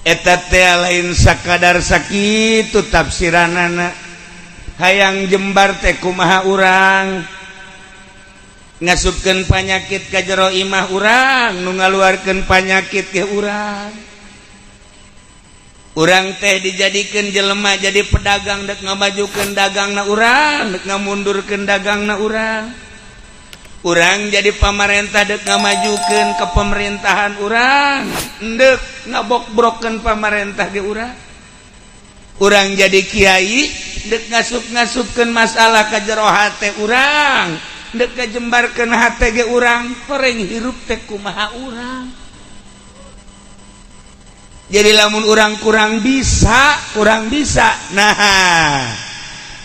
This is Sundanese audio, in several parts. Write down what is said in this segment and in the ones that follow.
Eta teh lain sakadar sakitu tafsiranana. Hayang jembar teh kumaha urang ngasupkeun panyakit ka jero imah urang, nu ngaluarkeun panyakit ke urang. Urang teh dijadikeun jelema jadi pedagang, dek ngamajukeun dagangna urang, dek ngamundurkeun dagangna urang. Urang jadi pamarentah, dek ngamajukeun ke pemerintahan urang, dek ngabokbrokeun pamarentah ge urang. Urang jadi kiai, dek ngasup-ngasupkeun masalah ka jero hate urang, dek ngajembarkeun hate ge urang. Horeng hirup teh kumaha urang. Jadi lamun urang kurang bisa, kurang bisa, nah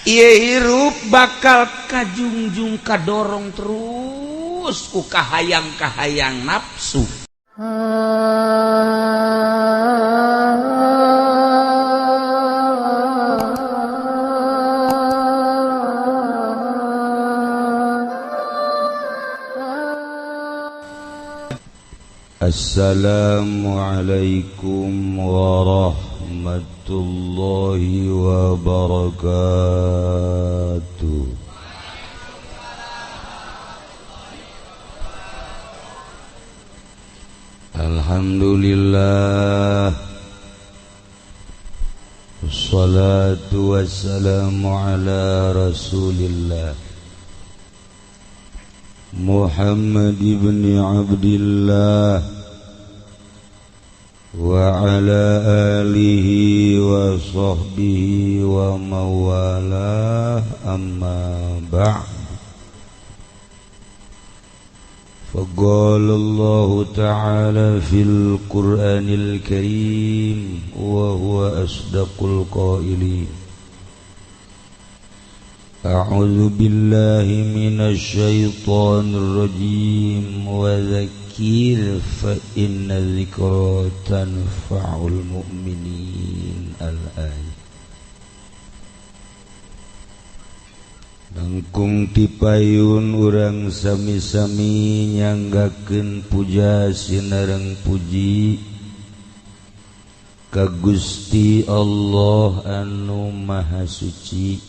ieu hirup bakal kajungjung, kadorong terus ku kahayang-kahayang nafsu. Assalamualaikum warahmatullahi wabarakatuh. Alhamdulillah, wassalatu wassalamu ala rasulillah Muhammad ibn Abdillah wa ala alihi wa sahbihi wa mawalah, amma ba'd. Faqala Allah ta'ala fil Qur'anil Karim wa huwa asdaqul qailin. A'udzu billahi minasy syaithanir rajim wa dzakkir fa inna dzikra tanfa'ul mu'minin. Al-ayat. Langkung tipayun urang sami-sami nyanggakeun puja sinareng puji ka Gusti Allah anu Maha Suci,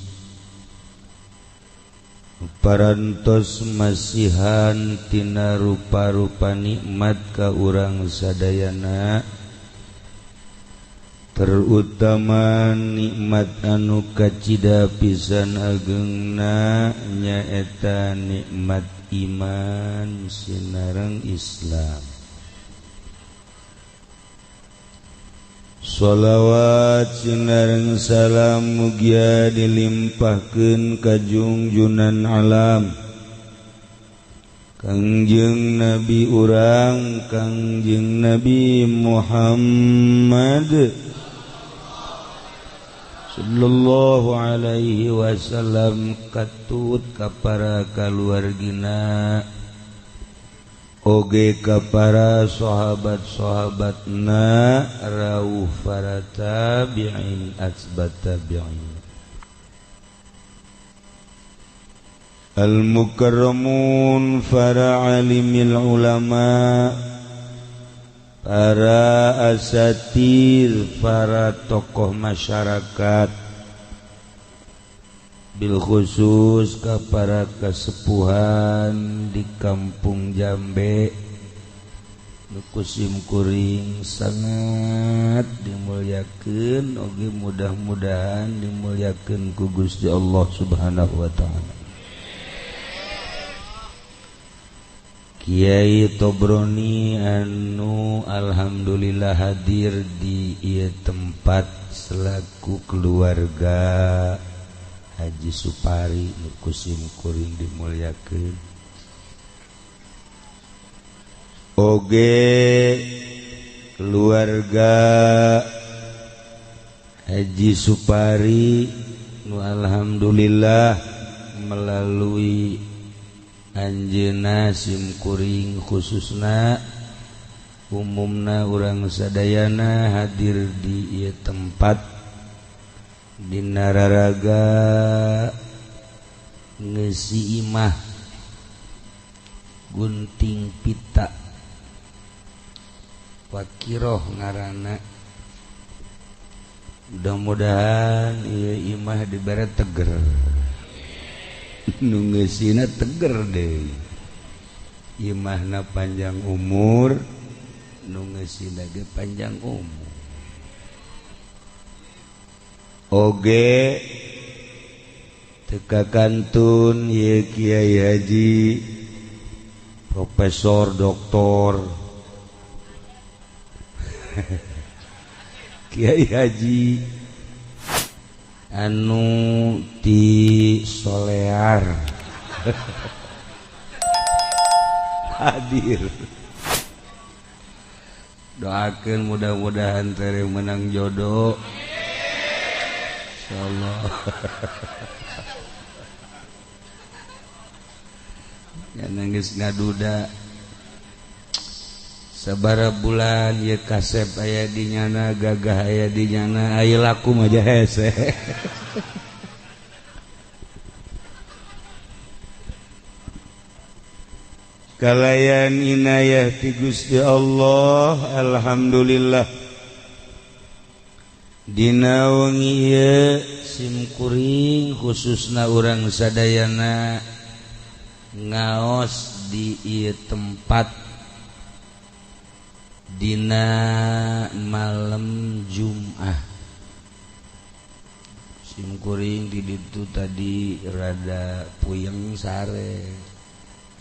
parantos masihan tina rupa-rupa nikmat ka urang sadayana, terutama nikmat anu kacida pisan agengna nyaeta nikmat iman sinareng Islam. Sholawat sinareng salam mugia dilimpahkeun ka jungjunan alam Kangjeng Nabi urang, Kangjeng Nabi Muhammad sallallahu alaihi wasallam, katut ka para kaluargina oge ka para sahabat-sahabatna, rauh para tabi'in asbat tabi'in. Al-mukarramun, para alimil ulama, para asatir, para tokoh masyarakat, bil khusus ka para kesepuhan di Kampung Jambe nu kusim kuring sangat dimuliakeun, oge mudah-mudahan dimuliakeun ku Gusti Allah Subhanahu wa taala. Kiai Tobroni anu alhamdulillah hadir di ieu tempat selaku keluarga Haji Supari nu kusim kuring dimuliakeun, oge keluarga Haji Supari nu alhamdulillah melalui anjeunna sim kuring khususna umumna urang sadayana hadir di ieu tempat dina raraga ngeusi imah gunting pita wakiroh ngaranna. Mudah-mudahan ieu imah dibere teger. Nu ngeusina teger deui. Imahna panjang umur, nu ngeusina ge panjang umur. Oge teka kantun ieu Kiai Haji Profesor Doktor Kiai Haji anu ti Solear hadir. Doakeun mudah-mudahan tere menang jodoh. Insyaallah. Ya nangis ngaduda sabara bulan ye kasep aya di nyana, gagah aya di nyana, aya laku mah hese. Kalayan inayah ti Gusti Allah, alhamdulillah. Dina wengi ieu simkuring khususna urang sadayana ngaos di ieu tempat dina malam Jum'ah. Simkuring di ditu tadi rada puyeng sare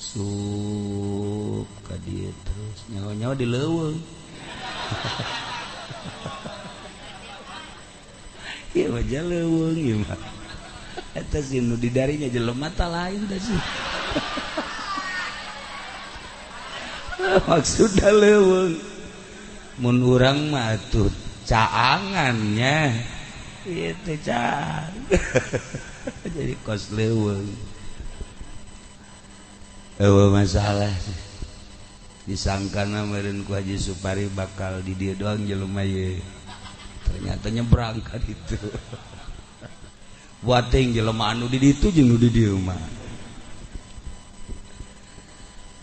sup ka dieu terus nyawa-nyawa di leuweung. Ieu mah leuweung ieu mah. Eta sih nu di darinya jelema ta lain tah sih. Maksudna leuweung. Mun urang mah atuh caangannya ieu teh caang. Jadi kos leuweung. Eueuh masalah sih. Disangkana meureun ku Haji Supari bakal di dieu doang jelema ieu. Ternyata nyebrang ka ditu. Buating jelema anu di ditu jeung nu di dieu mah.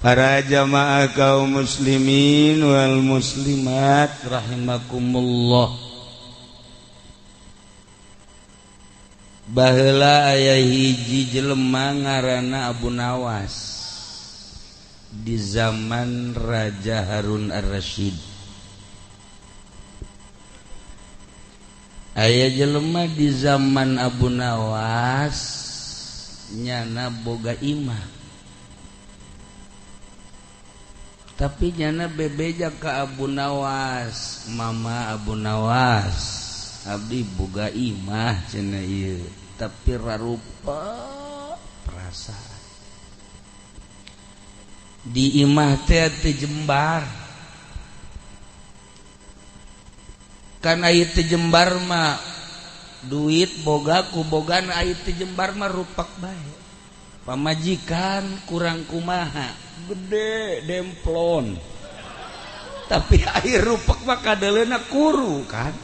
Para jamaah kaum muslimin wal muslimat rahimakumullah. Baheula aya hiji jelema ngaranna Abu Nawas di zaman Raja Harun Ar-Rasyid. Aya jelema di zaman Abu Nawas nyana boga imah. Tapi nyana bebeja ka Abu Nawas, mama Abu Nawas, abdi boga imah cenah ieu, tapi rarupa perasaan. Di imah teh teu jembar. Kan aya teu jembar mah duit boga ku bogan aya teu jembar mah rupak bae. Pamajikan kurang kumaha, gede demplon. Tapi air rupak mah kadeleuna kuru kan.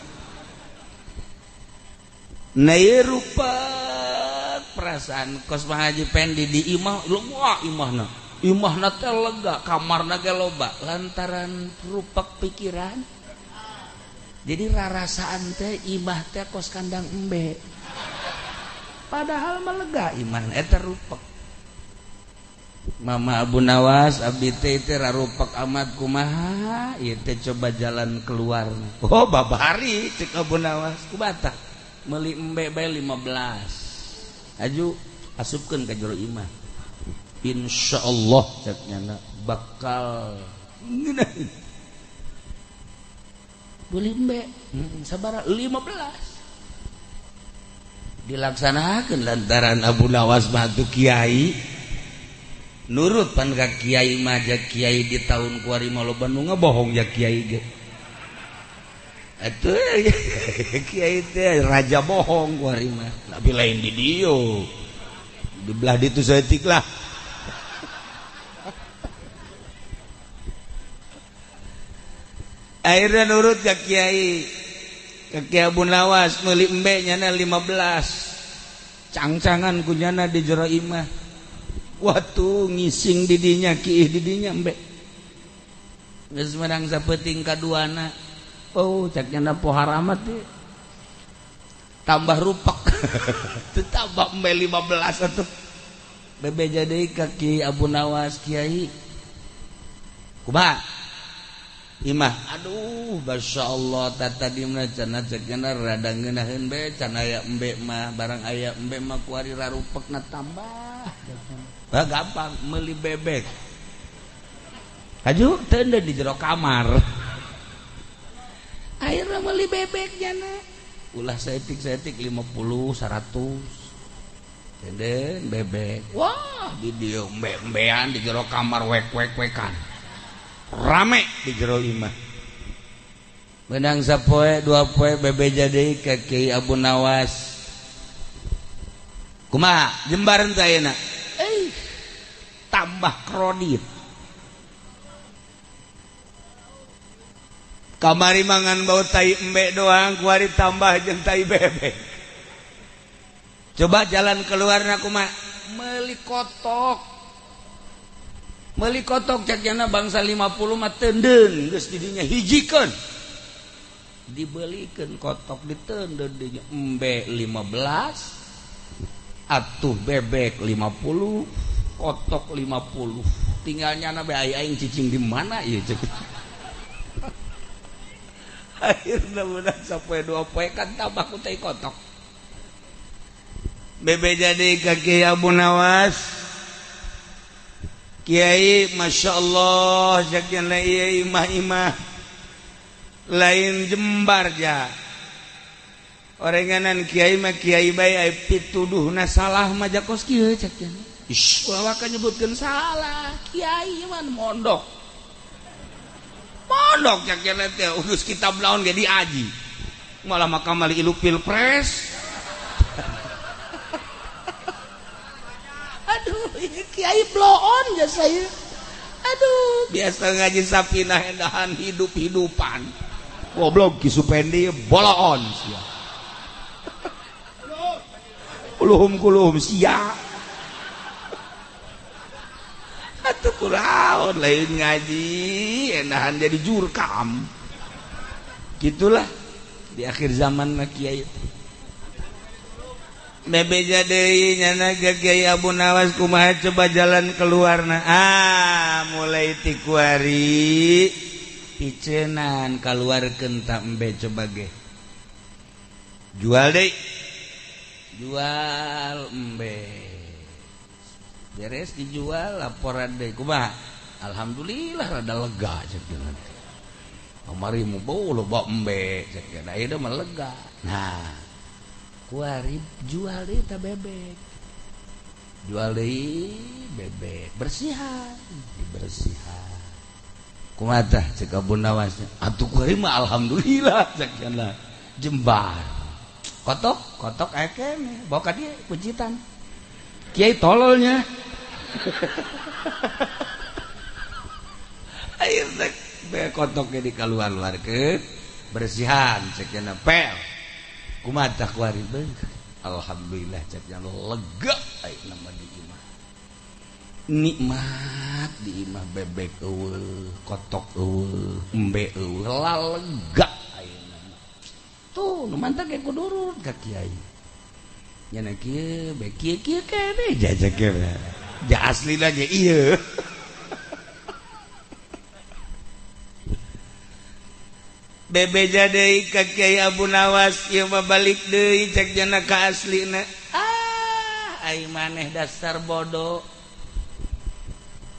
Nah ieu rupak perasaan kos Pak Haji Pendi di imah, wah imahna. Imahna teh lega, kamarna ge loba lantaran rupak pikiran. Jadi rarasaan teh imah teh kos kandang embe. Padahal mah lega imah eta rupak. Mama Abu Nawas abdi teh teh rarupak amat kumaha ieu teh coba jalan keluar. Oh babari cek Abu Nawas kubata meuli embe bae 15. Aju asupkeun ka jero imah. Insyaallah cek nyana bakal ngeunaheun. Beli embe sabara 15. Dilaksanakeun lantaran Abu Nawas mah tu kiai. Nurut pan ka kiai mah ja kiai di tahun kuari mah loba nu ngabohong ja kiai ge. Atuh kiai teh raja bohong kuari mah. Tapi lain di dieu. Di belah ditu saeutik lah. Akhirnya nurut ka kiai. Ka Kiai Abu Nawas meuli embe nyana 15. Cangcangan ku nyana di jero imah. Waktu ngising didinya kiih didinya embe. Geus menang sapeting kaduana. Oh, cek nyana pohar amat teh. Tambah rupak. Teu tambah embe 15 atuh. Bebeja deui ka Ki Abu Nawas, Kiai. Kumaha? Imah, aduh, Masya Allah, tata di mana cenah cekna rada ngeunaheun be can aya embe mah, barang aya embe mah kuari rarupekna tambah. Bah gampang meuli bebek. Haju teu di jero kamar. Akhirna meuli bebek jana. Ulah saeutik-saeutik 50, 100. Tenden bebek. Wah, di dieu embe-embean di jero kamar wek-wek-wekan. Rame di jero imah. Benang sapoe dua poe bebeja deui ka Kiai Abu Nawas. Kumaha jembaran teh ayeuna? Tambah kredit. Kamari mangan bau tai embe doang, kuari tambah jeung tai bebek. Coba jalan keluarna kumaha? Meuli kotok. Meuli kotok cek jana bangsa 50 mah teunden geus didinya hijikeun. Dibelikeun kotok diteundeun dinya embe 15 atuh bebek 50 kotok 50. Tinggal nyana be aing cicing di mana ieu cek. Akhirna beunang sapoe dua poe kan tambah ku teh kotok. Bebeja deui ka Kiai Abu Nawas. Kiai, Masya Allah, sakian ieu imah-imah lain jembar ja. Orenganan kiai mah kiai bae ai pituduhna salah mah jakos kieu cek cenah. Ish, ulah waka nyebutkeun salah. Kiai mah mondok. Mondok cek cenah teh urus kitab naon ge diaji. Malah makamali ilu pilpres. Aduh, ini kiai bloon ya saya. Aduh, biasa ngaji sapinah endahan hidup-hidupan. Goblok Ki Supendi boloon sia. Kuluhum-kuluhum sia. Atuh kuraon lain ngaji endahan jadi jurkam. Gitulah di akhir zaman mah kiai. Bebeja deui nyana ka Kiai Abu Nawas kumaha coba jalan keluarna. Ah, mulai ti kuari picenan kaluarkeun ta embe coba ge. Jual deui. Jual embe. Beres dijual laporan deui kumaha? Alhamdulillah rada lega cek cenah. Kamari mu bau loba embe cek cenah. Ayeuna mah lega. Nah, kuari jual deui ta bebek. Jual deui bebek, bersihan, dibersihan. Kumaha tah cek Abu Nawas? Atuh kuari mah alhamdulillah cek cenah. Jembar. Kotok, kotok aya keneh, bawa ka dieu kuncitan. Kiai tololnya. Ayeuna be kotoknya dikaluar-luarkeun, bersihan cek cenah pel. Kumaha tah kuari beung. Alhamdulillah cek cenah lega ayeuna mah di imah. Nikmat di imah bebek eueuh, kotok eueuh, embe eueuh, lega ayeuna mah. Tuh nu mantap ge kudu nurut ka kiai. Nya kieu be kieu kieu keneh jajak ge. Ja aslina ge ieu. Bebeja deui ka Kiai Abu Nawas ieu mah balik deui cek jana ka aslina. Ah, ai maneh dasar bodoh.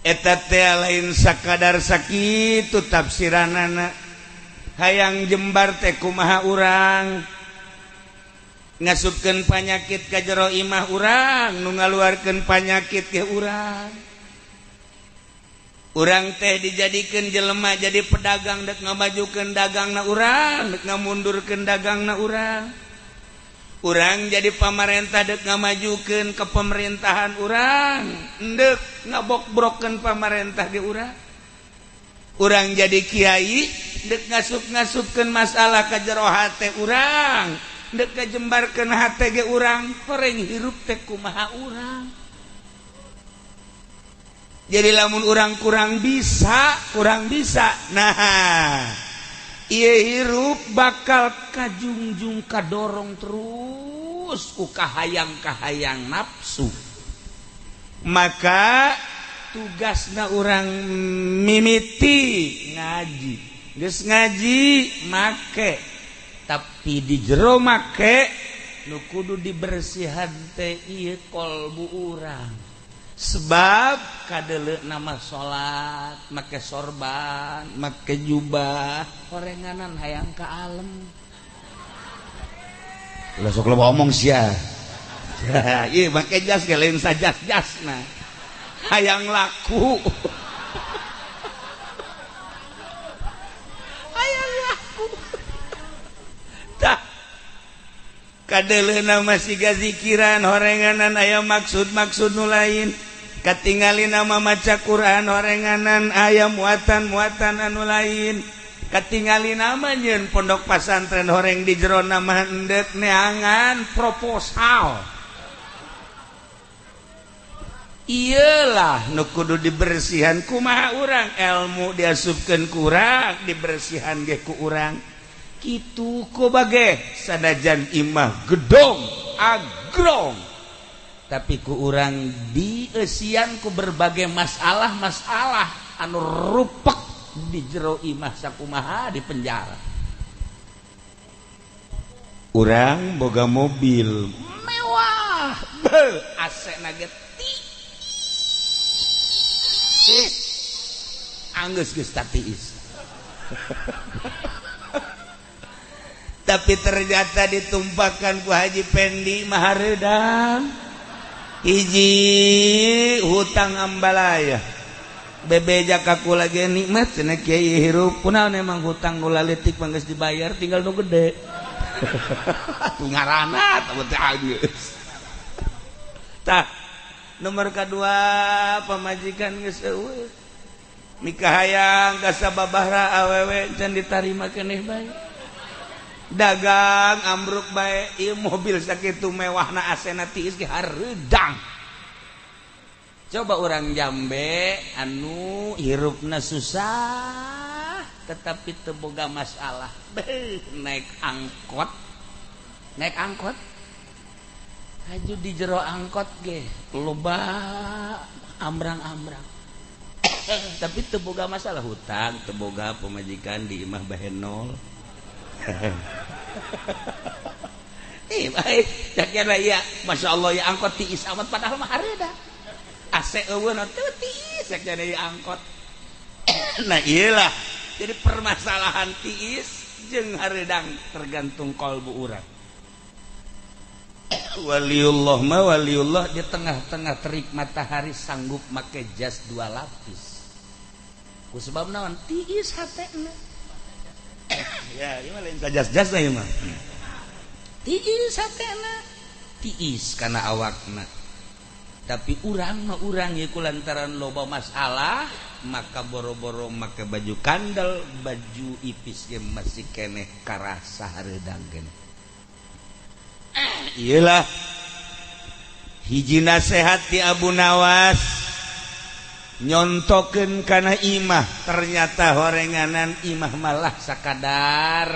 Eta teh lain sakadar sakitu tafsiranana. Hayang jembar teh kumaha urang. Ngasupkeun panyakit ka jero imah urang, nu ngaluarkeun panyakit ke urang. Urang teh dijadikeun jelema jadi pedagang dek ngamajukeun dagangna urang, dek ngamundurkeun dagangna urang. Urang jadi pamarentah dek ngamajukeun ke pemerintahan urang, endek ngabokbrokeun pamarentah ge urang. Urang jadi kiai dek ngasup-ngasupkeun masalah ka jero hate urang, dek ngajembarkeun hate ge urang, horeng hirup teh kumaha urang. Jadi lamun orang kurang bisa, nah Ieu hirup bakal kajungjung kadorong terus ku kahayang-kahayang nafsu. Maka tugasna urang mimiti ngaji. Geus ngaji make, tapi di jero make nu kudu dibersihan teh ieu kolbu urang. Sebab kadeleuk nama salat, make sorban, make jubah, horenganan hayang ka alem. Lah sok loba omong sia. Ieu make jas ge lain sajas-jasna. Hayang laku. Hayang laku. Tah kadeleuna masih gazikiran horenganan aya maksud-maksud nu lain. Katingali nama maca Quran horenganan aya muatan-muatan anu lain. Katingali nama nyeun pondok pasantren horeng di jero nama endek neangan proposal. Iyalah nu kudu dibersihan kumaha urang, ilmu diasupkeun ku urang, dibersihan ge ku urang. Kitu ku bage sanajan imah gedong agrong, tapi ku urang dieusian ku berbagai masalah-masalah anu rupek di jero imah sakumaha di penjara. Urang boga mobil mewah, beuh AC na ge tiis, anggeus geus tatiis. Tapi ternyata ditumpahkan ku Haji Pendi mahareudang hiji hutang ambalaya. Bebeja kaku lagi nikmat cenah kiai hirup kunaon emang hutang nu laletik mah geus dibayar tinggal nu gede. Atuh ngaranna teh geus. Tah nomor kadua pamajikan geus eueuh. Mikahayang ka sababahra awewe can ditarima keneh bae. Dagang ambruk bae, ieu mobil sakitu mewahna asena tiis ge hareudang. Coba orang Jambe anu hirupna susah tetapi teu boga masalah. Beuh, naik angkot. Naik angkot. Haju di jero angkot ge loba ambrang-ambrang. Tapi teu boga masalah hutang, teu boga pamajikan di imah bahenol. Ih, baik. Cakna ieu, masyaallah ya angkot tiis amat padahal mah hareudang. AC eueuh teu tiis cakna ieu angkot. Nah iyalah, jadi permasalahan tiis jeung hareudang tergantung kalbu urang. Waliullah ma waliullah di tengah-tengah terik matahari sanggup make jas 2 lapis. Ku sebab naon? Tiis hatena. Ya, ieu mah lain sajas-jasna ieu mah. Tiis hatena, tiis kana awakna. Tapi urang mah urang ieu kulantaran loba masalah, maka boro-boro make baju kandel, baju ipis ge masih keneh karasa hareudang keneh. Iyalah hiji nasehat ti Abu Nawas nyontokeun kana imah, ternyata horenganan imah malah sakadar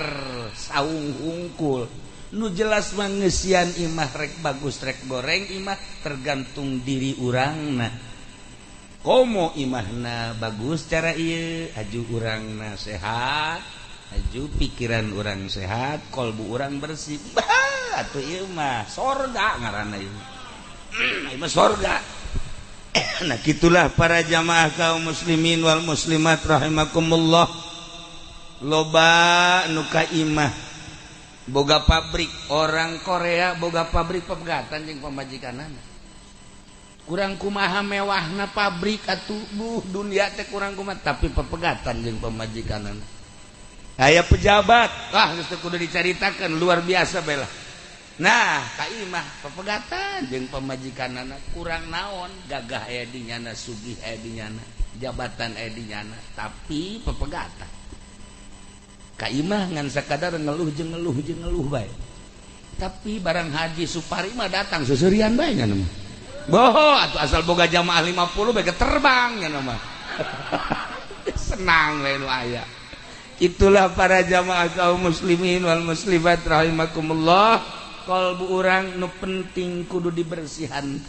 saung hungkul. Nu jelas mah ngeusian imah rek bagus rek goreng imah tergantung diri urangna. Komo imahna bagus cara ieu, aju urangna sehat, aju pikiran urang sehat, kolbu urang bersih. Bah, atuh ieu mah sorga ngaranna ieu. Ieu mah sorga. Nah gitulah para jamaah kaum muslimin wal muslimat rahimakumullah. Loba nu ka imah boga pabrik, orang Korea boga pabrik pepegatan jeung pamajikanana. Kurang kumaha mewahna pabrik atuh buh dunia teh kurang kumaha tapi pepegatan jeung pamajikanana. Aya pejabat, wah geus teu kudu dicaritakeun luar biasa bae lah. Nah, ka imah pepegatan jeung pamajikanana kurang naon, gagah aya di nyana, sugih aya di nyana, jabatan aya di nyana, tapi pepegatan. Ka imah ngan sakadar ngeluh jeung ngeluh jeung ngeluh bae. Tapi barang Haji Supari mah datang seuseurian bae nya mah. Boho atuh asal boga jamaah 50 bae terbang nya mah. Senang we nu aya. Itulah para jamaah kaum muslimin wal muslimat rahimakumullah. Kalbu urang nu penting kudu dibersihan.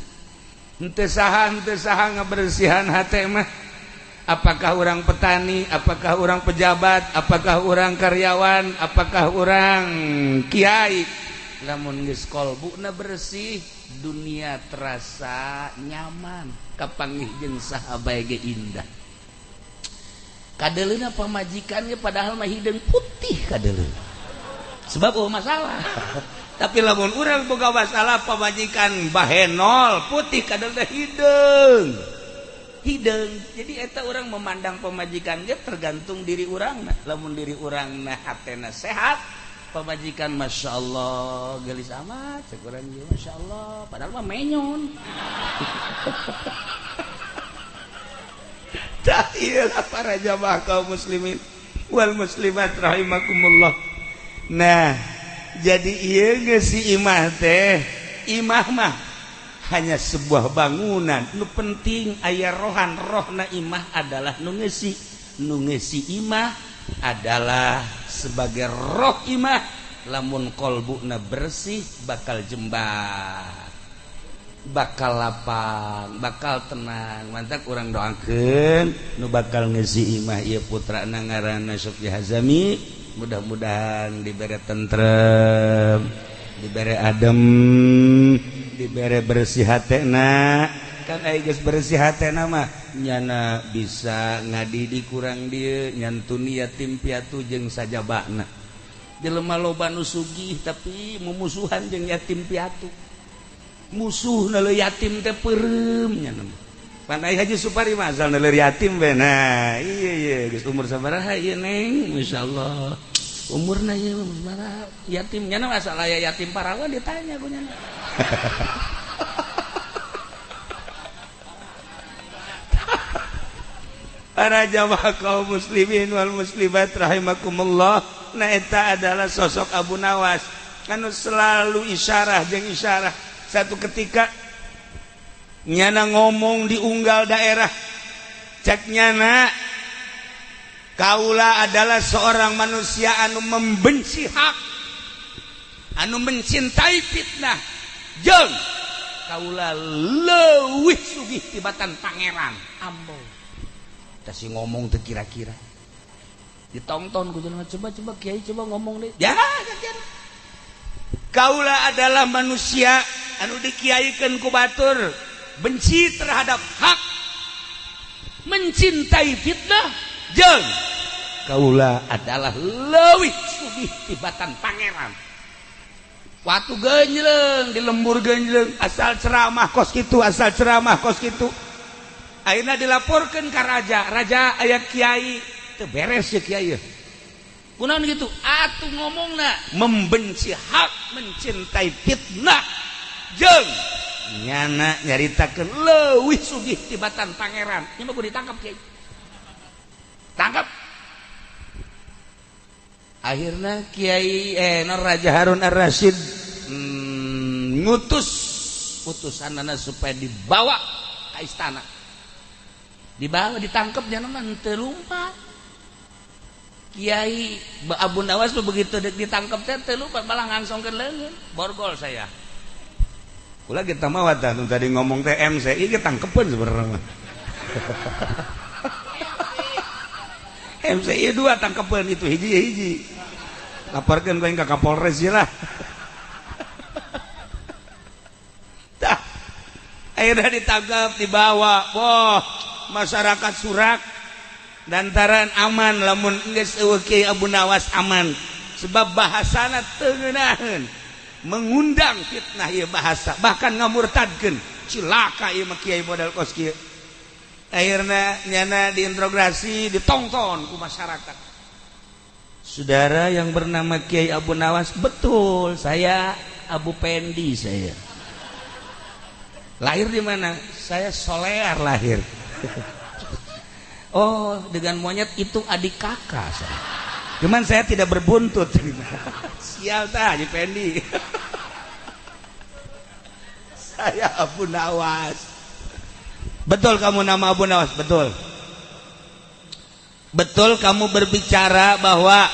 Henteu saha ngabersihan hate mah. Apakah orang petani, apakah orang pejabat, apakah orang karyawan, apakah orang kiai. Lamun geus kalbuna bersih, dunia terasa nyaman, kapanggih jeung saha bae ge indah. Kadeleuna pamajikannya padahal mah hideung putih kadeleuna. Sebab eueuh masalah. Tapi lamun urang boga masalah pamajikan bahenol putih kadeleuna hideung. Hideung. Jadi eta orang memandang pamajikan ge tergantung diri urangna. Lamun diri urangna hatena sehat, pamajikan Masya Allah gelis amat cek urang ge Masya Allah, padahal mah menyon. Tah ieu para jamaah kaum muslimin wal muslimat rahimakumullah. Nah, jadi ieu geus si imah teh, imah mah hanya sebuah bangunan. Nu penting aya rohan, rohna imah adalah nu ngeusi. Nu ngeusi imah adalah sebagai roh imah. Lamun kolbuna bersih bakal jembar, bakal lapang, bakal tenang. Mantak urang doakeun nu bakal ngeusi imah ieu putrana ngaranna Sofi Hazami, mudah-mudahan dibere tentrem, dibere adem, dibere bersih hatena. Kan aya geus bersih hatena mah nyana bisa ngadidik kurang dieu, nyantuni yatim piatu jeung sajabana. Jelema loba nu sugih tapi mumusuhan jeung yatim piatu. Musuh naleur yatim teh peureum nya mah. Pan ai Haji Supari mah asal naleur yatim we. Nah, iya iya geus umur sabaraha ieu Neng? Masyaallah. Umurna ieu sabaraha? Yatim nya mah asal aya yatim parawan ditanya ku nya. Para jamaah kaum muslimin wal muslimat rahimakumullah. Nah eta adalah sosok Abu Nawas anu selalu isyarah jeung isyarah. Satu ketika nyana ngomong di unggal daerah, cek nyana kaula adalah seorang manusia anu membenci hak, anu mencintai fitnah, jeung kaula leuwih sugih tibatan pangeran. Ambo tah si ngomong teu kira-kira ditonton ku jelema, coba-coba kiai coba ngomong deh. Ya, kaula adalah manusia anu dikiaikeun ku batur, benci terhadap hak, mencintai fitnah, jeung kaula adalah leuwih sugih tibatan pangeran. Watu genjleng di lembur genjleng, asal ceramah kos kitu, asal ceramah kos kitu. Akhirna dilaporkeun ka raja, raja aya kiai teu beres ya kiai. Kunaon gitu? Atuh ngomongna membenci hak, mencintai fitnah, jeung nyana nyaritakeun leuwih sugih tibatan pangeran. Nya mah kudu ditangkap kiai. Tangkap. Akhirna kiai Raja Harun Ar-Rasyid ngutus utusanana supaya dibawa ka istana. Dibawa ditangkap nyana mah teu lumpat. Kiai Abu Nawas begitu ditangkap teh teu lumpat, malah ngangsongkeun leungeun. Borgol saya. Kula kita mah wadah tadi ngomong teh MC, ieu tangkepeun sebenarnya. MC ieu dua tangkepeun itu hiji-hiji. Laporkeun ku ka Kapolres lah. Tah. Akhirnya ditangkap, dibawa. Wah, masyarakat surak lantaran aman lamun geus eueuh Kiai Abu Nawas aman. Sebab bahasana teu ngeunaheun, mengundang fitnah ieu bahasa, bahkan ngamurtadkeun. Cilaka ieu mah kiai modal kos kieu. Akhirna nyana diinterogasi, ditongton ku masyarakat. Saudara yang bernama Kiai Abu Nawas, betul, saya Abu Pendi saya. Lahir di mana? Saya Solear lahir. Oh, dengan monyet itu adik kakak saya. Cuman saya tidak berbuntut. Sial tah Haji Pendi. Saya Abu Nawas. Betul kamu nama Abu Nawas? Betul. Betul kamu berbicara bahwa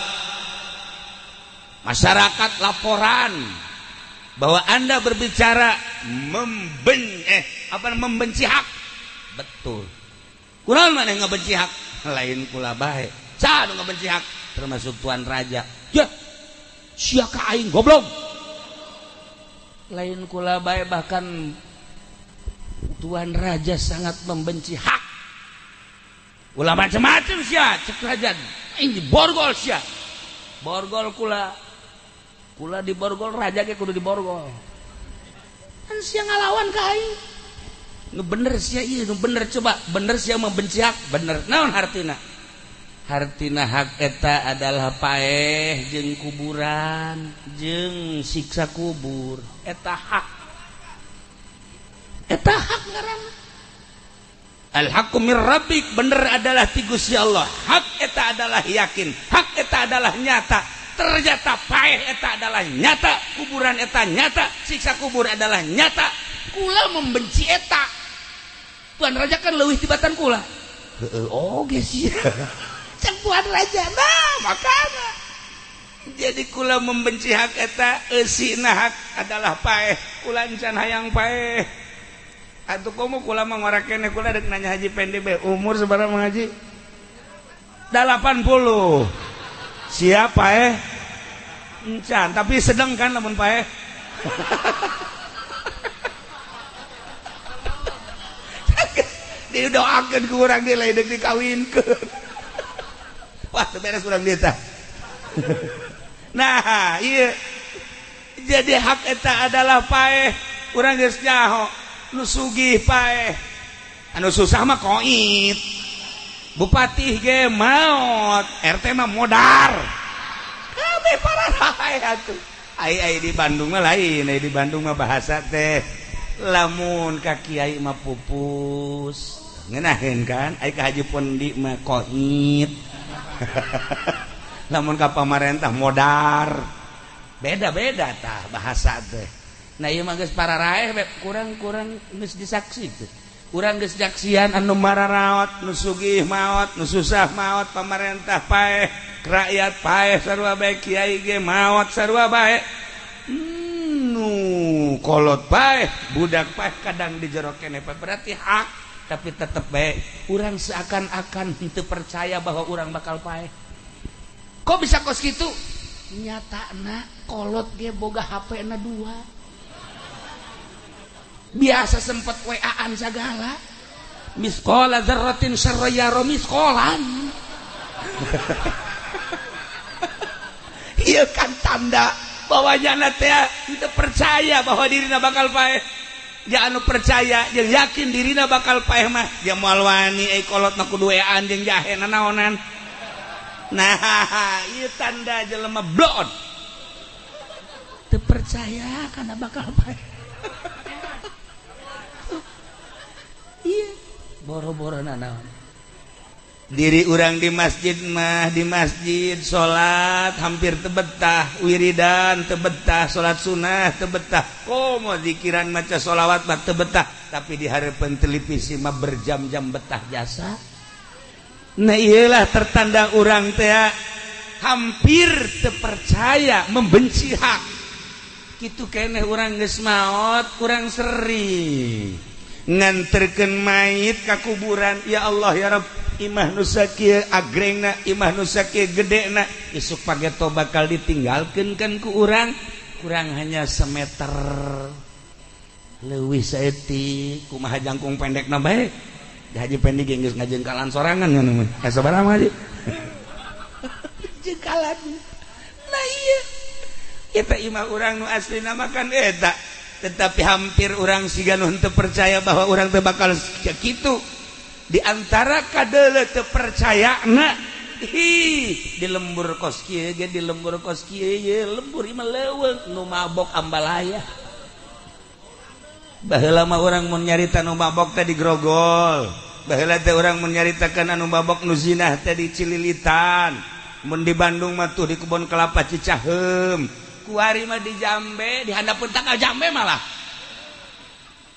masyarakat laporan bahwa Anda berbicara membenci hak. Betul. Kurang mana ngebenci hak? Lain kula bae. Saha nu ngebenci hak? Termasuk Tuan Raja. Ya, sia ka aing goblok. Lain kula bae, bahkan Tuan Raja sangat membenci hak. Ulah macam-macam sia, cek raja. Aing diborgol sia. Borgol kula. Kula diborgol, raja ge kudu diborgol. Kan sia ngalawan ka aing. Nu bener sia ieu, nu bener coba, bener sia membenci hak, bener. Naon hartina? Hartina hak eta adalah paeh jeung kuburan, jeung siksa kubur. Eta hak. Eta hak ngaranna. Al haqqu mir rabbik, bener adalah ti Gusti Allah. Hak eta adalah yakin, hak eta adalah nyata. Ternyata paeh eta adalah nyata, kuburan eta nyata, siksa kubur adalah nyata. Kula membenci eta. Tuan Raja kan leuwih tibatan kula. Heeh, oge sih. Cek Tuan Raja, nah makana. Jadi kula membenci hak eta, eusina hak adalah paeh. Kula encan hayang paeh. Atuh komo kula mah ngora keneh, kula dek nanya Haji Pendi be, umur sabaraha Mang Haji? 80. Siap paeh? Encan, tapi sedang kan lamun paeh. Didoakeun ku urang deui lain deuk dikawinkeun. Wah, teu beres urang dieu tah. Nah, ieu jadi hak eta adalah paeh. Urang geus nyaho nu sugih paeh, anu susah mah koit. Bupati ge maot, RT mah modar. Kabeh pararae atuh. Ai ai di Bandung mah lain, ai di Bandung mah bahasa teh lamun ka kiai mah pupus. Ngeunaheun kan, ai ka Haji Pondi mah koit. Lamun ka pamarentah modar. Beda-beda tah bahasa teh. Nah ieu mah geus pararaeh kurang-kurang geus disaksi teh. Urang geus nyaksian anu mararaot, nu sugih maot, nu susah maot, pamarentah paeh, rakyat paeh sarua bae, kiai ge maot sarua bae. Nu kolot paeh, budak paeh kadang di jero keneh berarti hak, tapi tetep bae urang seakan-akan henteu percaya bahwa urang bakal paeh. Kok bisa kos kitu? Nyatana kolot ge boga HP-na 2. Biasa sempet WA-an segala. Misqala dzarratin syarra yara misqalan. Ieu kan tanda bahwa nyana teh teu percaya bahwa dirina bakal paeh. Ja anu percaya jeung yakin dirina bakal paeh mah dia moal wani euy kolot mah kudu WA-an jeung jahe nanaonan. Nah, ieu tanda jelema blon. Teu percaya kana bakal paeh. Iya, boro-boro nanaon. Diri urang di masjid mah, di masjid salat hampir tebetah, wiridan tebetah, salat sunah tebetah, komo zikiran maca sholawat mah tebetah, tapi di hareupeun televisi mah berjam-jam betah jasa. Nah iyalah tertanda urang teh hampir terpercaya membenci hak. Kitu keneh urang geus maot, kurang seri nganterkeun mayit ka kuburan. Ya Allah ya Rabb, imah nu sakieu agrengna, imah nu sakieu gedena, isuk pageto bakal ditinggalkeun kan ku urang, kurang hanya semeter leuwih saeutik. Kumaha jangkung pendekna bae? Haji Pendi ge geus ngajengkalan sorangan ngono mah. Sabaraha Haji? Jengkalan. Nah ieu eta imah urang nu aslina mah kan eta. Tetapi hampir orang siga nu henteu percaya bahwa urang teh bakal kitu. Di antara kadeuleu teu percayana, ih di lembur kos kieu ge, di lembur kos kieu ye, lembur ieu mah leuweung nu mabok ambalaya. Baheula mah urang mun nyarita nu mabok teh di grogol. Baheula teh urang mun nyaritakeun anu mabok nu zinah teh di Cililitan. Mun di Bandung mah tuh di kebon kelapa Cicaheum. Kuari mah di Jambe, di handapeun tangkal Jambe malah.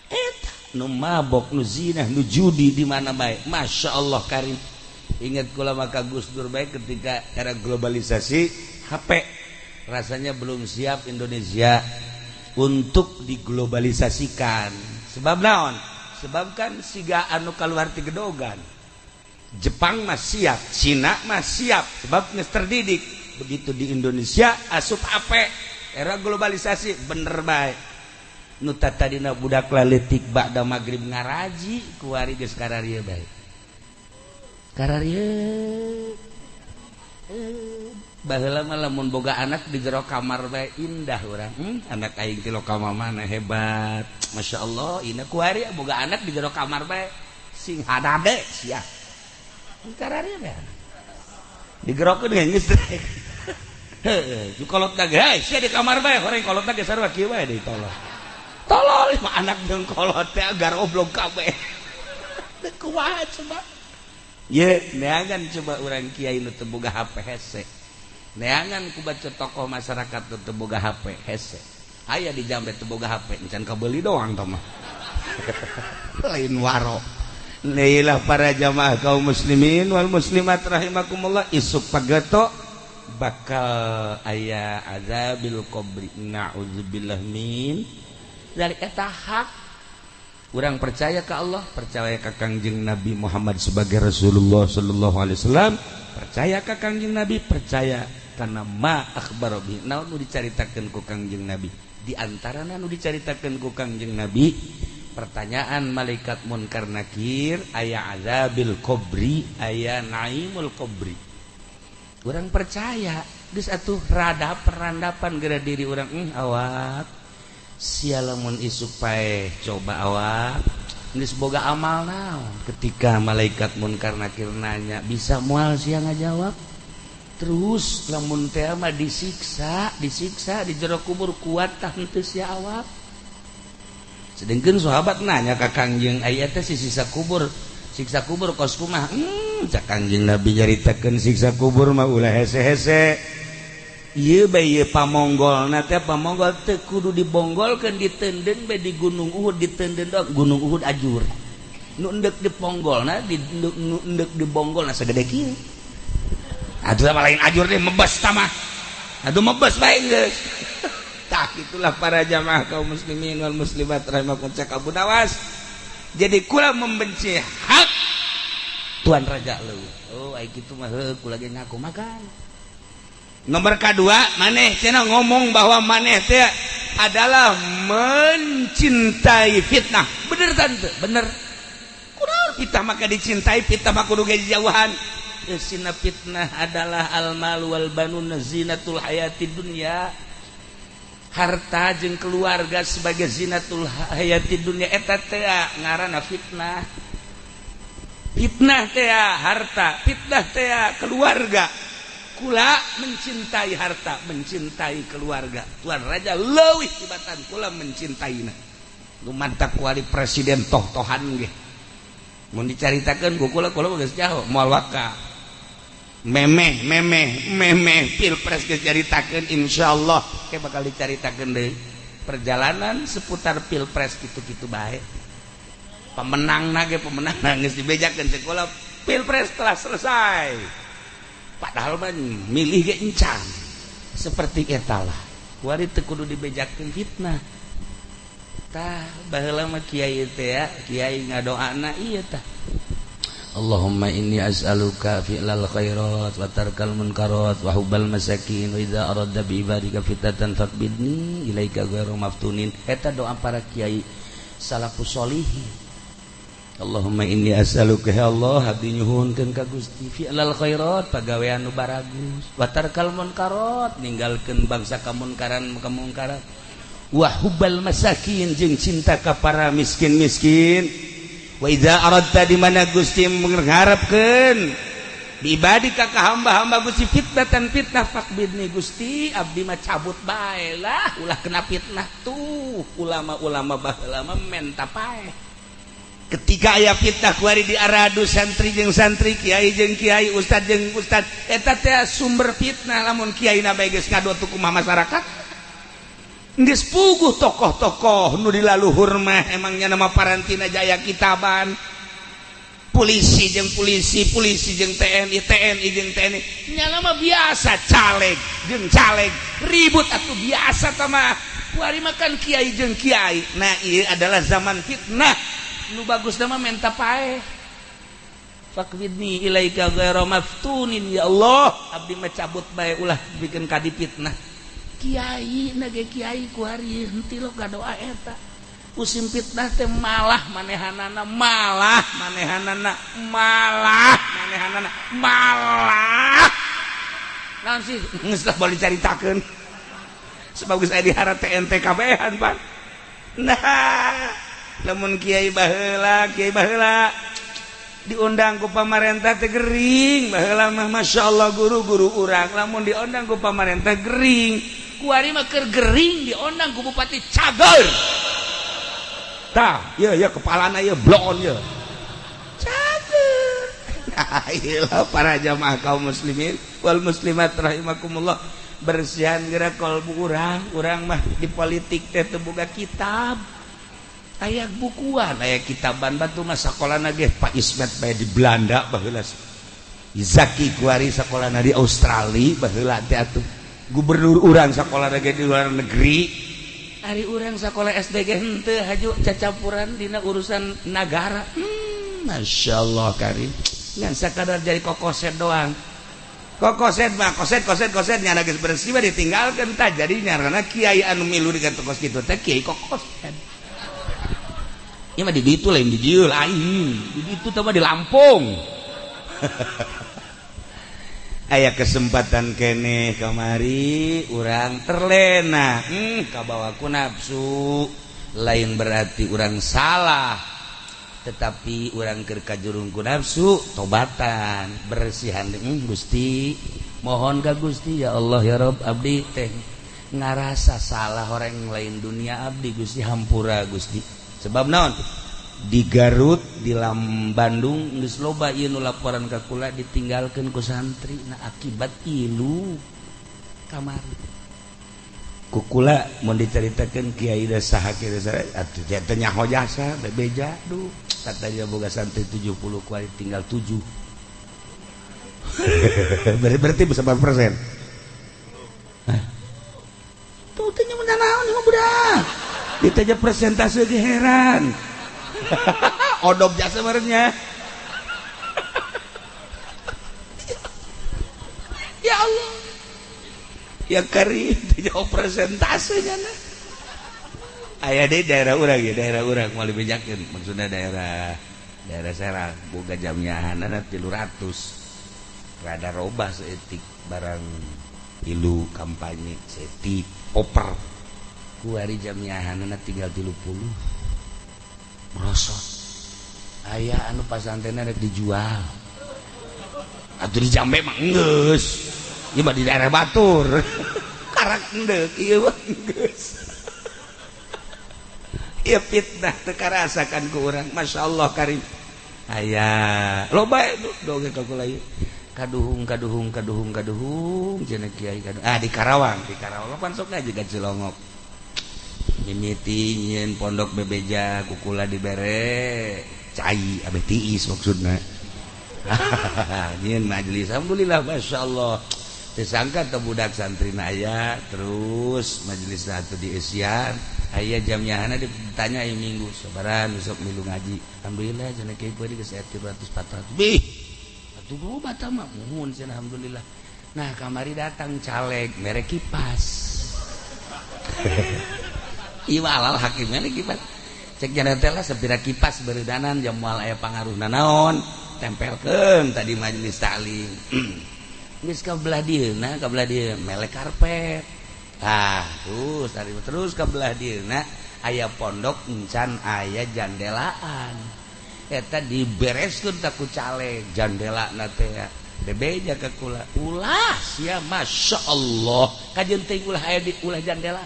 Eta nu mabok, nu zinah, nu judi di mana bae. Masya Allah karim. Ingat kula maka Gus Dur baik ketika era globalisasi HP rasanya belum siap Indonesia untuk diglobalisasikan. Sebab naon? Sebab kan siga anu keluar ti gedogan. Jepang mah siap, Cina mah siap, sebab geus terdidik. Begitu di Indonesia asup HP era globalisasi, bener baik. Nu tadina budak laletik ba'da magrib ngaraji, kuari geus kararieu bae. Kararieu. Baheula mah lamun boga anak di jero kamar bae indah urang. Anak aing ti lokal mana hebat. Masya Allah, ini kuari boga anak di jero kamar bae sing hadade sia. Kararieu bae. Digerokeun geus. Heuh, kolot ge, hei sia di kamar bae, horeng kolot ge sarua kieu bae deui tolol. Tolol mah anak jeung kolot teh garoblog kabeh. Teu kumaha coba. Ye, neangan coba urang kiai nu teu boga HP hese. Neangan ku baca tokoh masyarakat nu teu boga HP hese. Aya di jambe teu boga HP, encan kabeuli doang tah mah. Lain waro. Leilah para jamaah kaum muslimin wal muslimat rahimakumullah, isuk pageto bakal aya azabil qabri. Na'udzubillah min dari eta hak. Urang percaya ke Allah, percaya ke Kangjeng Nabi Muhammad sebagai Rasulullah sallallahu alaihi wasallam, percaya ke Kangjeng Nabi, percaya karena ma akhbaro bi, naon nu dicaritakeun ku Kangjeng Nabi. Di antarana nu dicaritakeun ku Kangjeng Nabi, pertanyaan malaikat munkar nakir, aya azabil qabri, aya naimul qabri. Urang percaya, geus atuh rada perandapan geura diri urang, awak sia lamun isuk paeh coba awak geus boga amal naon. Ketika malaikat munkar nakir nanya, bisa moal sia ngajawab. Terus lamun teh mah disiksa, disiksa di jero kubur kuat tah henteu sia awak. Sedengkeun sahabat nanya ka Kangjeng, aya teh si siksa kubur, siksa kubur kos kumaha? Cak Kangjeng Nabi nyaritakeun siksa kubur mah ulah hese-hese. Ieu bae ieu pamonggolna teh pamonggol teu kudu dibonggolkeun, ditenden bae di Gunung Uhud, ditenden doang Gunung Uhud ajur. Nu endek diponggolna, di nu endek dibonggolna sagede kieu. Atuh mah lain ajur deh, mebes tah mah. Atuh mebes bae geus. Tah itulah para jamaah kaum muslimin wal muslimat rahimakumullah, cak Abu Nawas. Jadi kula membenci hak Tuan Raja leuwih. Oh ai kitu mah heuh kula ge ngaku makan. Nomor kedua, maneh cenah ngomong bahwa maneh teh adalah mencintai fitnah. Bener tante, bener. Kunaon fitnah maka dicintai, fitnah mah kudu ge jauhan. Sina fitnah adalah al-mal wal banun zinatul hayati dunya. Harta jeung keluarga sebagai zinatul hayati dunya eta teh ngaranna fitnah. Fitnah teh harta, fitnah teh keluarga. Kula mencintai harta, mencintai keluarga. Tuan Raja leuwih tibatan kula mencintaina. Nu mantak kuali presiden toh-tohan ge. Mun dicaritakeun ku kula, kula geus jauh moal waka. Memeh memeh memeh pilpres geus caritakeun, insyaallah ke bakal dicaritakeun deui. Perjalanan seputar pilpres kitu-kitu bae. Pemenang ge pemenang geus dibejakeun cek kula, pilpres telah selesai. Padahal mah milih ge encan. Seperti eta lah. Kuari teu kudu dibejakeun fitnah. Tah baheula mah kiai teh ya, kiai ngadoana ieu tah. Allahumma inni as'aluka fi'lal khairat wa tarkal munkarat wa hubbal masakin wa idza aradta bi ibadika fitnatan faqbidni ilaika ghairu maftunin. Eta doa para kiai salafus solihin. Allahumma inni as'aluka ya Allah, abdi nyuhunkeun ka Gusti fi'lal khairat, pagawean nu baragus, wa tarkal munkarat, ninggalkeun bangsa kamunkaran kamungkaran, wa hubbal masakin jeung cinta ka para miskin-miskin. Wa idza aradta di mana Gusti mengharapkeun bi ibadika ka hamba-hamba Gusti fitnatan fitnah faqbidni Gusti abdi mah cabut bae lah ulah kena fitnah. Tuh ulama-ulama baheula mah menta paeh. Ketika aya fitnah kuari di aradu santri jeung santri, kiai jeung kiai, ustad jeung ustad, eta teh sumber fitnah. Lamun kiai na bae geus ngadu atuh kumaha masyarakat? Geus puguh tokoh-tokoh nu di laluhur mah emangnya nama parantina jaya kitaban. Polisi jeung polisi, polisi jeung TNI, TNI jeung TNI. Nyana mah biasa caleg jeung caleg ribut atuh biasa tah mah. Kuari makan kiai jeung kiai. Nah, ieu adalah zaman fitnah. Nu bagus mah menta paeh. Faqbidni ilaika ghaira maftunin ya Allah. Abdi mah cabut bae ulah bikin kadi fitnah. Kiai na ge kiai kuari henteu lo doa eta. Musim fitnah teh malah manehanana, malah manehanana, malah manehanana, malah. Naon sih geus lah boleh dicaritakeun. Sebab geus aya diharap TNT kabehan, Pak. Nah, lamun kiai baheula diundang ku pamarentah teh gering, baheula mah masyaallah guru-guru urang lamun diundang ku pamarentah gering. Kuari mah keur gering diundang ku bupati cager. Tah, ieu ya kepalana ieu bloon ieu. Cager. Nah, ieu para jamaah kaum muslimin wal muslimat rahimakumullah. Bersihan geura kalbu urang, urang mah di politik teh teu boga kitab. Aya bukuan, aya kitaban batu mah sakolana ge Pak Ismet bae di Belanda baheula. Zaki kuari sakolana di Australia baheula teh atuh. Gubernur urang sakolana ge di luar negeri. Ari urang sakola SD ge henteu haju cacampuran dina urusan nagara. Masyaallah karim. Ngan sakadar jadi kokoset doang. Kokoset mah koset koset koset nyana geus bersih mah ditinggalkeun tah jadi nyarana kiai anu milu dengan tokos kitu teh kiai kokoset. Ieu mah di ditu lain di dieu lain. Di ditu teh mah di Lampung. Aya kesempatan keneh kamari urang terlena, kabawa ku nafsu. Lain berarti urang salah, tetapi urang keur kajurung ku nafsu tobatan bersihan. Gusti mohon ka Gusti ya Allah ya Rob, abdi teh ngarasa salah orang lain dunia abdi Gusti hampura Gusti. Sebab naon di Garut di Lam Bandung geus loba ieu nu laporan ka kula ditinggalkeun ku santri. Nah akibat ilu kamari ku kula mun dicaritakeun kiai da saha kieu atuh teh nyaho jasa bebeja duh katanya boga santri 70 kuari tinggal 7. Berarti bisa berapa persen? Tuh teh nyaho naon mah budak ditanya presentase ge heran. Odob jasa merenya. Ya Allah. Ya kari jauh presentasenya nah. Aya di daerah urang ya, daerah urang moal dibejakeun, maksudna daerah daerah Serang boga jamiahanana 300. Rada robah seetik barang ilu kampanye seetik oper. Kuari jamiahanana tinggal 30. Merosot. Aya anu pasantrenna rek dijual. Atuh di Jambe mah enggeus. Ieu mah di daerah batur. Karak endek ieu mah enggeus. Ieu fitnah teu karasakan ku urang. Masyaallah karim. Aya loba dongeng ka kula ieu. Kaduhung kaduhung kaduhung kaduhung cenah kiai kaduhung. Ah di Karawang pan sok aja ka Cilongok. Mimiti nyieun pondok bebeja kukula dibere cai abeh tiis maksudna. Nyieun majelis alhamdulillah masyaallah. Teu sangka teh budak santrina aya terus majelis atuh dieusian aya jamnyahana ditanya ieu minggu sabaran besok milu ngaji. Alhamdulillah cenah kiai kuari geus 300 400. Bih atuh loba tah mah muhun cenah alhamdulillah. Nah kamari datang caleg mere kipas. Ieu alal hakimnya kipas. Cek jana teh lah sepira kipas beredanan jam moal aya pangaruhna naon tempelkeun tadi majelis taklim. Geus ka belah dieuna ka belah dieu melek karpet. Tah terus tadi terus ka belah dieuna aya pondok encan aya jandelaan. Eta dibereskeun tah ku caleg jandelana teh bebeja ka kula. Ulah sia masyaallah kajeun teuing ulah aya di ulah jandela.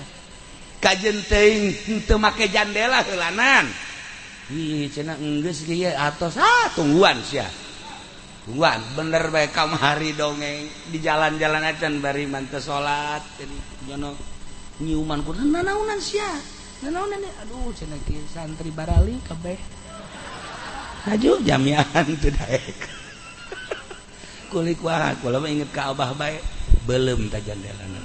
Kajeun teuing henteu make jandela heulanan. Ih cenah enggeus ge ieu atos ah tungguan sia. Tungguan bener bae kamari dongeng di jalan-jalan acan bari manteu salat jadi nyono nyiuman ku nanaonan sia. Nanaonan aduh cenah kieu santri barali kabeh. Haju jamiahan teu daek. Kulik wae kula mah inget ka Abah bae. Beuleum ta jandelana.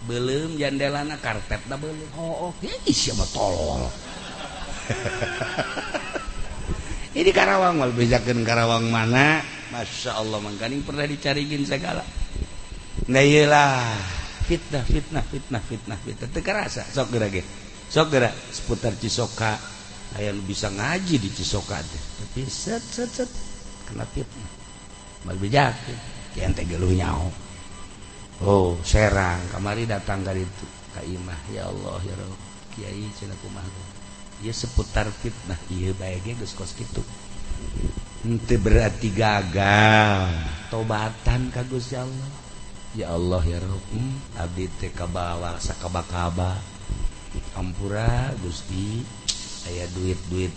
Beuleum jandelana karpetna beuleum. Hooh, ih sia mah tolol. Ini Karawang mal bejakeun Karawang mana? Masya Allah mangkaning pernah dicarigin segala. Nah iyalah fitnah fitnah fitnah fitnah fitnah teu karasa sok geura ge. Sok geura seputar Cisoka aya nu bisa ngaji di Cisoka teh. Tapi set set set kena fitnah. Mal bejakeun kieu teh geuluh nyaho. Oh, Serang kamari datang ka ditu ka imah ya Allah ya Rabb kiai cenah kumaha. Ieu seputar fitnah ieu bae ge geus kos kitu. Henteu berarti gagal tobatan ka Gusti Allah. Ya Allah ya Rabb, abdi teh kabawa sakaba-kaba. Ampura Gusti, aya duit-duit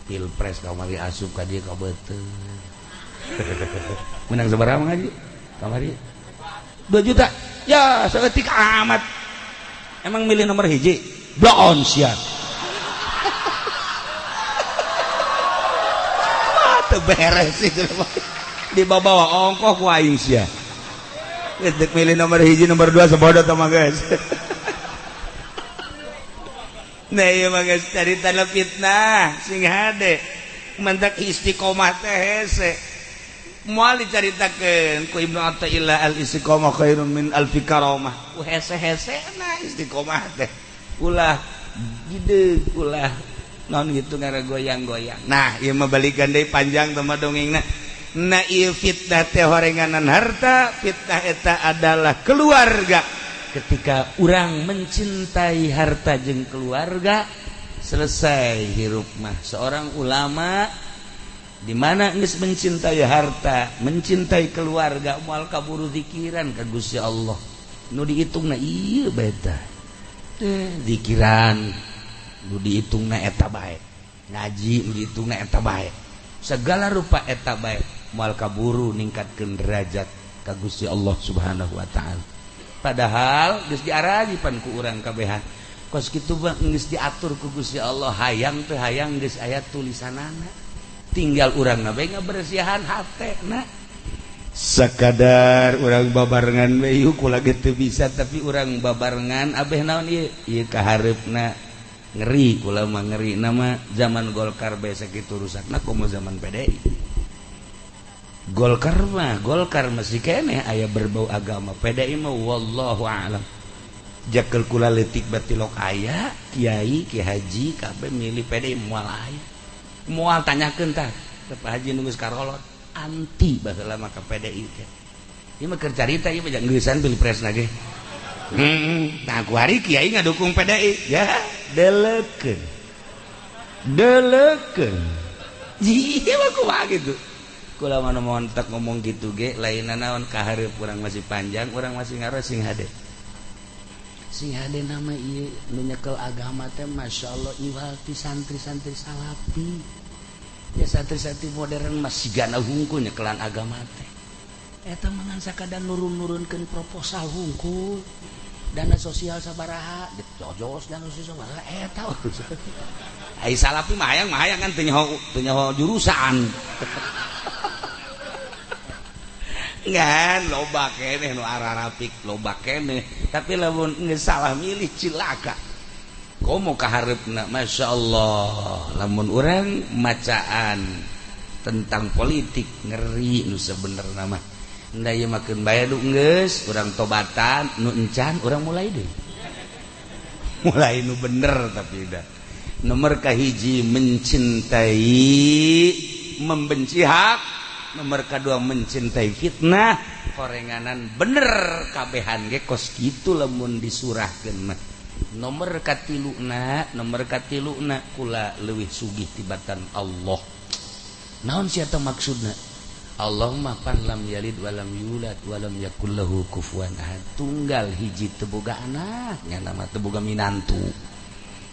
pilpres kamari asup ka dieu ka beuteung. Menang sabaraha ngaji? Kamari 2 juta. Ya, saeutik amat. Emang milih nomor hiji? Bloon sia. Wah, teu beres itu. Dibawa ongkoh ku aing sia. Geus deuk milih nomor hiji, nomor 2 sabodo tah mah geus. Nah, ieu mah geus caritana fitnah sing hade. Mantak istiqomah teh hese. Moal dicaritakeun ku Ibnu Athaillah al istiqomah khairun min alfi karamah. Ku hese-hesena istiqomah teh. Ulah gede, ulah naon gitu ngaragoyang-goyang. Nah, ieu mah balikan deui panjang teh mah dongengna. Nah, ieu fitnah teh horenganan harta, fitnah eta adalah keluarga. Ketika urang mencintai harta jeung keluarga, selesai hirup mah. Seorang ulama di mana geus mencintai harta, mencintai keluarga, moal kaburu zikiran ka Gusti Allah. Nu dihitungna ieu bae tah. Teh zikiran nu dihitungna eta bae. Ngaji nu dihitungna eta bae. Segala rupa eta bae moal kaburu ningkatkeun derajat ka Gusti Allah Subhanahu wa taala. Padahal geus diarajipan ku urang kabehan. Kos kitu mah geus diatur ku Gusti Allah, hayang teu hayang geus aya tulisanana. Tinggal urang na bae ngabersihan hatena. Sakadar urang babarengan we yuk kula ge teu bisa tapi urang babarengan abeh naon ieu? Ieu kahareupna ngeri kula mah ngeri nama zaman Golkar bae sakitu rusakna komo zaman PDI. Golkar mah Golkar masih keneh aya berbau agama. PDI mah wallahu a'lam. Jakel kula leutik batilok aya kiai ki haji kabeh milih PDI moal aya. Moal tanyakeun tah ke Pak Haji nu geus karolot anti baheula mah ka PDI teh. Ieu mah keur carita ieu mah geusan pilpresna ge. Nah ku hari kiai ngadukung PDI ya deleukeun. Deleukeun. Ieu mah kumaha kitu. Kula mah montek ngomong gitu ge lainna naon kahareup urang masih panjang, urang masih ngaros sing hade. Sing hade nama ieu nu nyekel agama teh masyaallah iwal ti santri-santri salafi. Ya santri-santri modern masih gana hungkul nyekelan agama teh. Eta mah ngan sakadar nurun-nurunkeun proposal hungkul. Dana sosial sabaraha, dicojos dana sosial sabaraha eta urusan. Ai salafi mah hayang kan teu nyaho jurusan. Ngan loba keneh nu ararapik loba keneh tapi lamun geus salah milih cilaka. Komo kahareupna masyaallah lamun urang macaan tentang politik ngeri nu sebenerna mah. Nda ieu mah keun bae du geus urang tobatan nu encan urang mulai deui. Mulai nu bener tapi dah. Nomor kahiji mencintai membenci hak. Nomor kedua mencintai fitnah korenganan bener kabehan ge kos kitu lamun disurahkeun mah. Nomor katiluna kula leuwih sugih tibatan Allah. Naon sia teh maksudna? Allah mah pan lam yalid walam yulad walam yakul lahu kufuwan ahad. Tunggal hiji teu boga anak, nya mah teu boga minantu.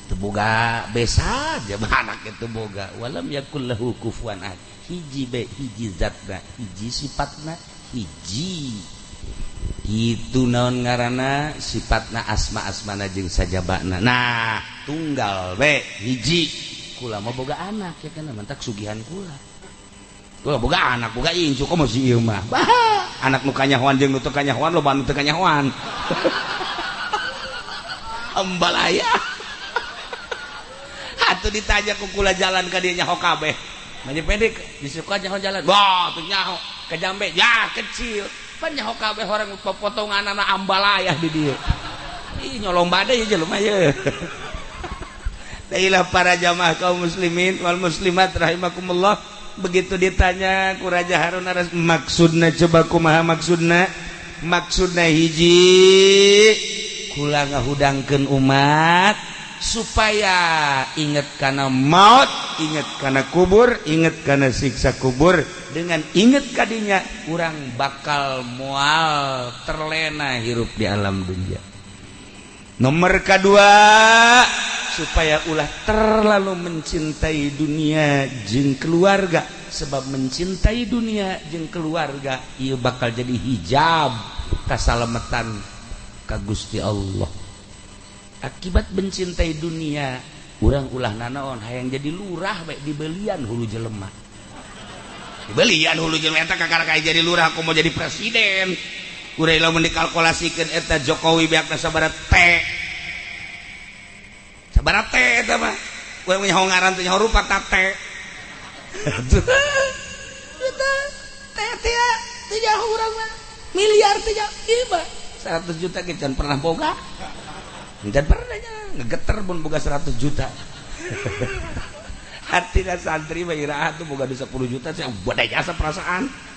Teu boga besa jaba anak teu boga walam yakul lahu kufuwan ahad. Hiji be hiji zatna hiji sifatna hiji itu naon ngaranna sifatna asma-asmana jeung sajabana. Nah tunggal be hiji Kula mah boga anak ya kan, mantak sugihan kula. Kula boga anak, boga incu komo si ieu mah. Bah, anak nu kanyahoan jeung nu teu kanyahoan loba nu teu kanyahoan. Ambalaya. Atuh ditanya ku kula jalan ka dieu nyaho kabeh. Maju pendek disuka nyaho jalan. Wah, tuh nyaho ke jambe ya kecil. Pan nyaho kabeh orang potongan anak ambalaya di dieu. Ih nyolong badai jelema ye. Tailah para jamaah kaum muslimin wal muslimat rahimakumullah. Begitu ditanya ku Raja Harun Ar-Rasyid, maksudna coba kumaha maksudna? Maksudna hiji, kula ngahudangkeun umat supaya inget kana maut, inget kana kubur, inget kana siksa kubur. Dengan inget kadinya urang bakal moal terlena hirup di alam dunia. Nomor kedua, supaya ulah terlalu mencintai dunia jeung keluarga, sebab mencintai dunia jeung keluarga ieu bakal jadi hijab kasalametan ka Gusti Allah. Akibat mencintai dunia, urang ulah nanaon hayang jadi lurah bae dibelian hulu jelema. Dibelian hulu jelema eta kakara kayak jadi lurah aku mau jadi presiden. Urang lamun dikalkulasikeun eta Jokowi beakna sabaraha T. Sabaraha T eta mah. Urang nyaho ngaran teh nyaho rupa ta T. Eta T teh teu nyaho urang mah. Miliar teh nyaho ieu mah 100 juta ge can pernah boga. Can pernah nya ngegeter mun boga 100 juta. Hatina santri mah iraha tuh boga 10 juta sia badai jasa perasaan.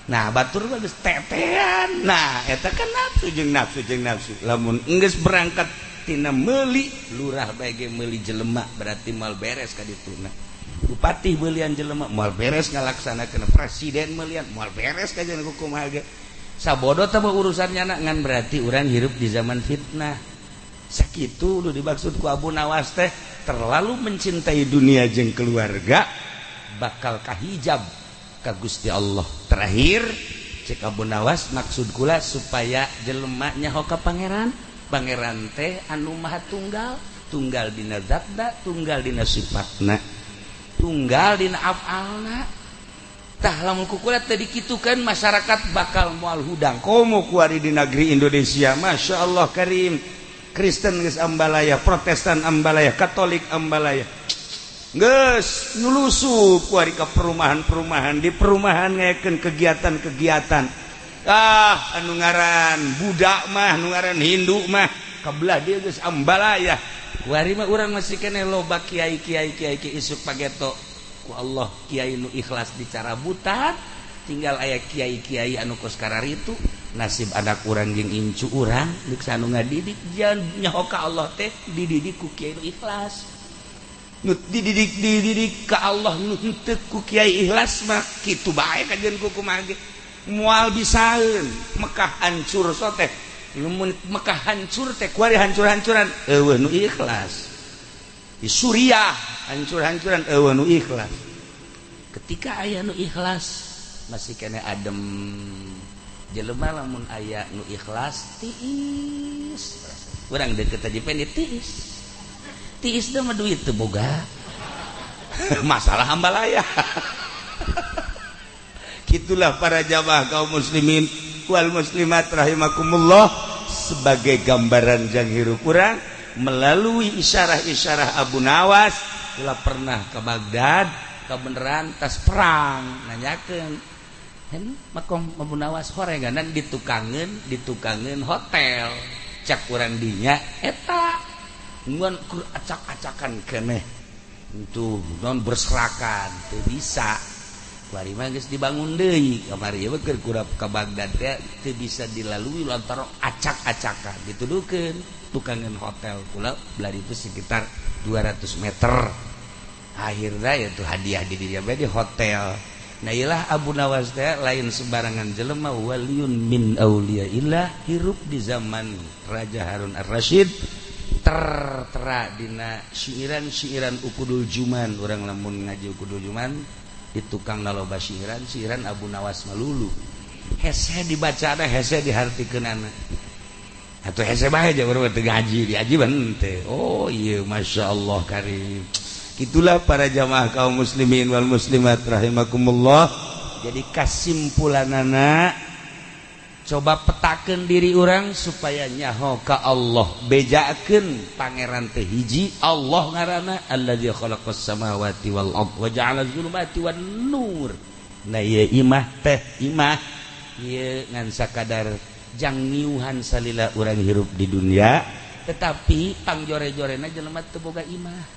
Nah, batur mah geus tetean. Nah, eta kan nafsu jeung nafsu jeung nafsu. Lamun geus berangkat tina meuli lurah bae ge meuli jelema berarti moal beres ka dituna. Bupati beulian jelema moal beres ngalaksanakeun, presiden meulian moal beres ka jeung kumaha ge. Sabodo teh mah urusan nyana ngan berarti urang hirup di zaman fitnah. Sakitu nu dimaksud ku Abu Nawas teh terlalu mencintai dunia jeung keluarga bakal kahijab ka Gusti Allah. Terakhir cek Abu Nawas maksud kula supaya jelema nyaho ka pangeran. Pangeran teh anu maha tunggal, tunggal dina zatna, tunggal dina sifatna, tunggal dina afalna. Tah lamun ku kula teh dikitukeun masyarakat bakal moal hudang. Komo kuari di negeri Indonesia, Masya Allah karim. Kristen geus ambalaya, Protestan ambalaya, Katolik ambalaya. Geus nyulusup kuari ka perumahan-perumahan, di perumahan ngayakeun kegiatan-kegiatan. Ah, anu ngaran Buddha mah, anu ngaran Hindu mah, kabelah dia geus ambalaya. Kuari mah urang masih keneh loba kiai-kiai kiai isuk pageto ku Allah kiai nu ikhlas dicarabutan, tinggal aya kiai-kiai anu kos kararitu. Nasib anak urang jeung incu urang deuk anu ngadidik jangan nyaho ka Allah teh dididik ku kiai nu ikhlas. Nu dididik dididik ka Allah nu henteu ku kiai ikhlas mah kitu bae kajian ku kumaha ge. Moal bisaeun Mekah hancur soteh. Lamun Mekah hancur teh kuari hancur-hancuran eueuh nu ikhlas. Di Suriah hancur-hancuran eueuh nu ikhlas. Ketika aya nu ikhlas masih kene adem. Jelema lamun aya nu ikhlas tiis. Urang deket aja pendek tiis. Tiis teh mah duit teu boga. Masalah hambalaya. Gitulah para jamaah kaum muslimin wal muslimat rahimakumullah, sebagai gambaran jang hirup urang melalui isyarah-isyarah Abu Nawas. Kula pernah ke Baghdad, kebeneran tas perang nanyakeun hen makom Abu Nawas horenganan ditukangeun hotel cak urang dinya eta ngan kur acak-acakan keneh itu non berserakan teu bisa. Kuari mah geus dibangun deui kamari ieu keur kurap ka Baghdad teh teu bisa dilalui lantaran acak-acakan dituduhkeun tukangan hotel kula belah itu sekitar 200 meter. Akhirnya itu hadiah di dinya bae di hotel. Nah ilah Abu Nawas teh lain sembarangan jelema, waliyun min auliyaillah, hirup di zaman Raja Harun Ar-Rasyid, tertera dina syiiran-syiiran Uqudul Juman. Urang lamun ngaji Uqudul Juman di tukang naloba syiiran, syiiran Abu Nawas melulu. Hese dibacana, hese dihartikeunana. Atuh hese bae aja urang teu ngaji, diaji ban teh. Oh iya Masya Allah karim. Itulah para jamaah kaum muslimin wal muslimat rahimakumullah. Jadi kasimpulanana, coba petakeun diri urang supaya nyaho ka Allah, bejakeun pangeran teh hiji Allah ngaranna, allazi khalaqas samawati wal ard wa ja'ala zulumati wan nur. Nah ieu imah teh imah ieu ngan sakadar jang ngiuhan salila urang hirup di dunia, tetapi pangjore-jorena jelema teu boga imah.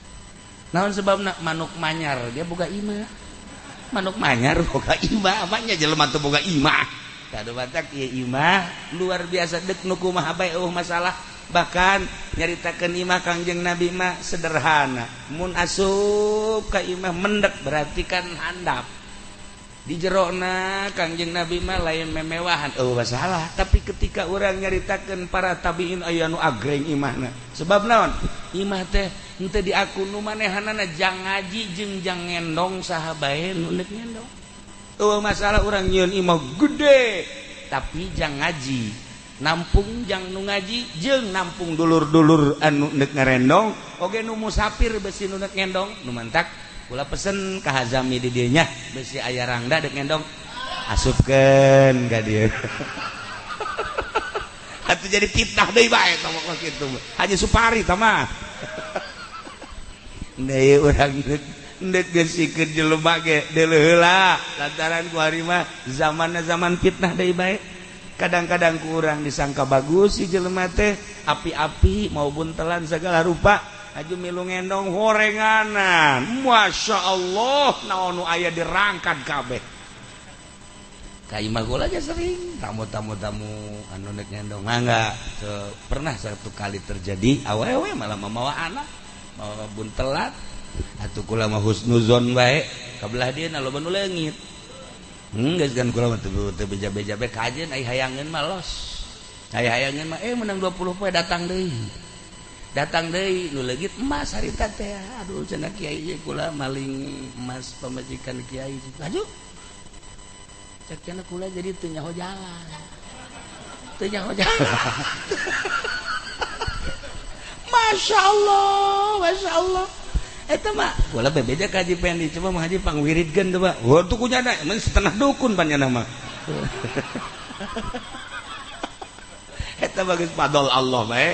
Naon sebabna? Manuk manyar dia boga imah, manuk manyar boga imah, apanya jelema teu boga imah. Kado batak ieu imah luar biasa, dek nu kumaha bae eueuh masalah. Bahkan nyaritakeun imah Kangjeng Nabi mah sederhana, mun asup ka imah mendek berarti kan handap di jerona. Kangjeng Nabi mah lain memewahan, eueuh masalah. Tapi ketika urang nyaritakeun para tabiin, aya nu agreng imahna. Sebab naon? Imah teh henteu diaku nu manehanana jang ngaji jeung jang ngendong, saha bae nu deuk ngendong. Eueuh masalah urang nyieun imah gede, tapi jang ngaji, nampung jang nu ngaji jeung nampung dulur-dulur anu deuk ngarendong oge nu musafir besi nu deuk ngendong. Nu mantak kula pesen ka Hazami di dieu nya, besi aya rangda deuk ngendong, asupkeun ka dieu. Atuh jadi fitnah deui bae tah mah kitu. Haji Supari tah mah. Deui urang ndek gesikeun jelema ge deuleu heula, lantaran ku hari mah zamanna zaman fitnah deui bae. Kadang-kadang ku urang disangka bagus si jelema teh, api-api mau buntelan segala rupa, aju milu ngendong horenganan, Masya Allah, naon nu aya dirangkat kabeh. Ka imah kula ge sering tamu-tamu tamu anu nek ngendong mangga. Pernah satu kali terjadi awewe malah mamawa anak, mawa buntelan. Atuh kula mah husnuzon bae, kabelah dia loba nu leungit. Geus kan kula mah teu beja-beja bae kajeun, ai hayangeun mah los. Ai hayangeun mah menang 20 poe datang deui. Datang deui nu leungit emas harita teh. Aduh cenah kiai ieu kula maling emas pamajikan kiai. Laju. Cek cenah kula jadi teu nyaho jalan. Teu nyaho jalan. Masya Allah, Masya Allah. Eta mah kula bebeja ka Haji Pendi, coba mah Haji pangwiridkeun coba. Wah tuh kunyana emang setengah dukun panjana mah. Eta bagus fadol Allah bae.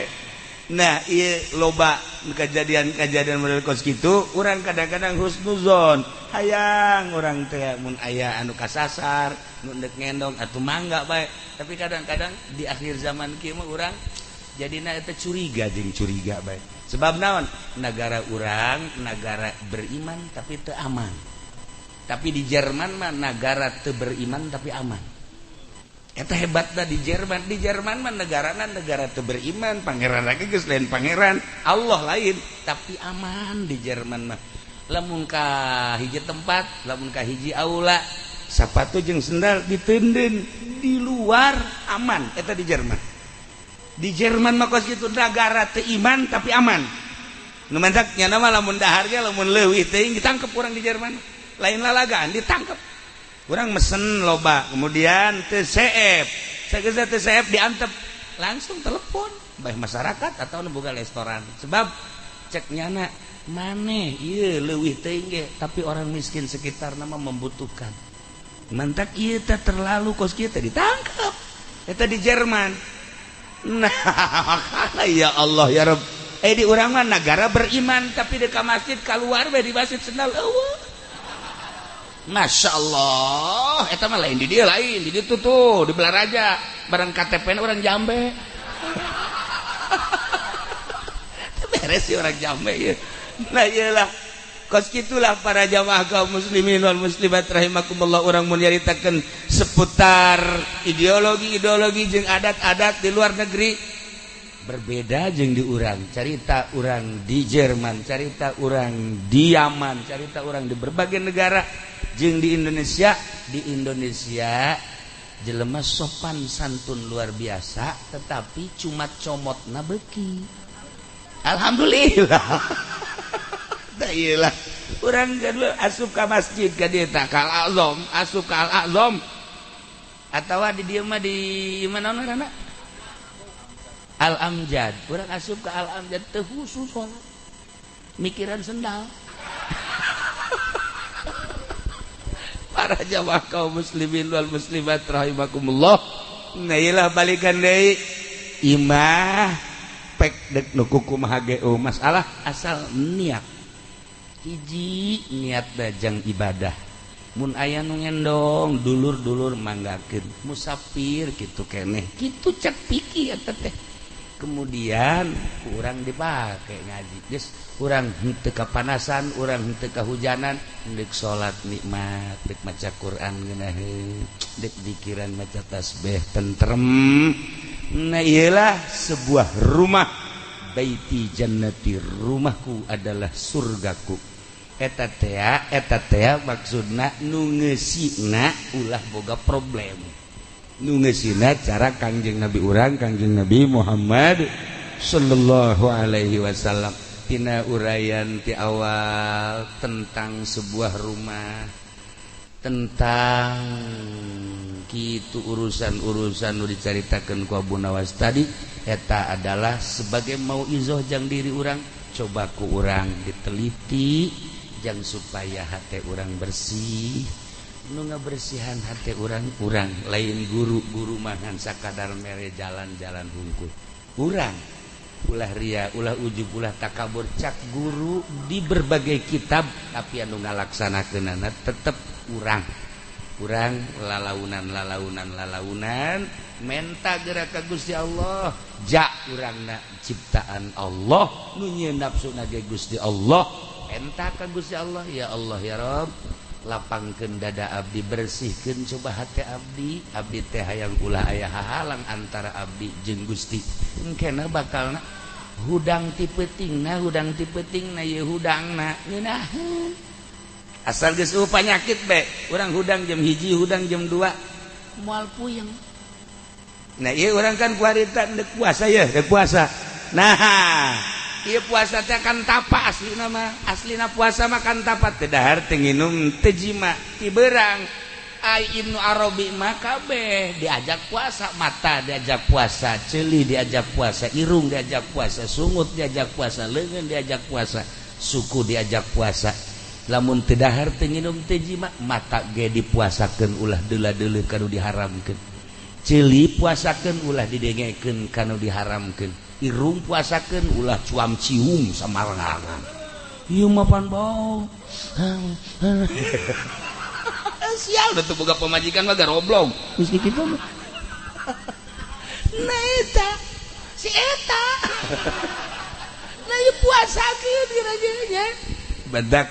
Nah, ieu loba kejadian-kejadian model kos kitu, urang kadang-kadang husnuzon. Hayang urang teh mun aya anu kasasar, nu deuk ngendong atuh mangga bae. Tapi kadang-kadang di akhir zaman kieu mah urang jadina eta curiga jeung curiga bae. Sebab naon? Negara urang negara beriman tapi teu aman. Tapi di Jerman mah negara teu beriman tapi aman. Eta hebatna di Jerman. Di Jerman mah negarana negara teu beriman, pangeran lagi geus lain pangeran, Allah lain, tapi aman di Jerman mah. Lamun ka hiji tempat, lamun ka hiji aula, sapatu jeung sendal diteundeun di luar aman, eta di Jerman. Di Jerman mah kos kitu negara teu iman tapi aman. Nu mantak nya mah lamun dahar ge lamun leuwih teuing ditangkep urang di Jerman. Lain lalagaan ditangkep. Urang mesen loba, kemudian teu CF. Sageus teu CF diantep, langsung telepon bae masyarakat atau nu boga restoran. Sebab cek nyana maneh ieu leuwih teuing ge, tapi orang miskin sekitar nama membutuhkan. Mantak ieu teh terlalu kos kieu teh ditangkep. Eta di Jerman. Nah, ya Allah ya Rabb. Di urang mah negara beriman tapi di ka masjid keluar bae di masjid sendal eueuh. Masya Allah, eta mah lain di dia lain, di ditu tuh, di Belaraja, barang KTP na orang Jambe. Beres sih orang Jambe ya. Nah iyalah, kos kitulah para jamaah kaum muslimin wal muslimat rahimakumullah, urang mun nyaritakeun seputar ideologi-ideologi jeung adat-adat di luar negeri berbeda jeung di urang. Carita urang di Jerman, carita urang di Yaman, carita urang di berbagai negara jeung di Indonesia. Di Indonesia jelema sopan santun luar biasa, tetapi cuma comotna beuki. Alhamdulillah. Da iyalah urang asup ka masjid ka dieu tah ka Al-Azam, asup ka Al-Azam atawa di dieu mah di mana ngaranna? Al-Amjad. Urang asup ka Al-Amjad teu khusus salat. Mikiran sendal. Para jamaah kaum muslimin wal muslimat rahimakumullah. Nah iyalah balikan deui imah pek dek nu kumaha ge masalah asal niat. Hiji niat dajang ibadah. Mun aya nu ngendong dulur-dulur manggakeun musafir kitu keneh. Kitu cek pikir eta teh. Kemudian kurang dipakai ngaji. Geus urang henteu kapanasan, urang henteu kahujanan, deuk salat nikmat, deuk maca Quran ngeunaheun, deuk dikiran maca tasbih tentrem. Nah iyalah sebuah rumah, baiti jannati, rumahku adalah surgaku. Eta tea maksudna nu ngeusina ulah boga problem. Nu ngeusina cara Kangjeng Nabi urang, Kangjeng Nabi Muhammad sallallahu alaihi wasallam. Tina uraian ti awal tentang sebuah rumah, tentang kitu urusan-urusan nu dicaritakeun ku Abu Nawas tadi, eta adalah sebagai mauizoh jang diri urang, coba ku urang diteliti jang supaya hate urang bersih. Nu ngabersihan hate urang-urang lain guru-guru mangan sakadar mere jalan-jalan hungkul. Urang ulah ria, ulah ujub, ulah takabur, cak guru di berbagai kitab tapi anu ngalaksanakeunana tetep urang. Urang lalaunan lalaunan lalaunan menta geura ka Gusti Allah, ja urangna ciptaan Allah nu nyieun nafsuna ge Gusti Allah, menta ka Gusti Allah, ya Allah ya Rabb, lapangkeun dada abdi, bersihkeun coba hati abdi, abdi teh hayang ulah aya hahalang antara abdi jeung Gusti. Engkena bakalna hudang ti peutingna, hudang ti peutingna ieu hudangna ngeunaheun. Asal geus eueuh panyakit be, urang hudang jam 1, hudang jam 2, moal puyeng. Nah ieu urang kan kuarita deuk puasa ye, deuk puasa. Nah, ieu puasa teh kan tapa aslina mah, aslina puasa mah kan tapa teu dahar, teu nginum, teu jima, ti beurang. Ai Ibnu Arabi mah kabeh diajak puasa, mata diajak puasa, ceuli diajak puasa, irung diajak puasa, sungut diajak puasa, leungeun diajak puasa, suku diajak puasa. Lamun teu dahar teu nginum teu jima, mata ge dipuasakeun ulah deula-deuleu kanu diharamkeun. Ceuli puasakeun ulah didengekeun kanu diharamkeun. Irung puasakeun ulah cuam cium samarangan. Ieu mah pan bau. Sial da teu boga pamajikan mah garoblong. Geus kitu mah. Nah eta si eta. Nah ieu puasakeun kira-kira nya. Badak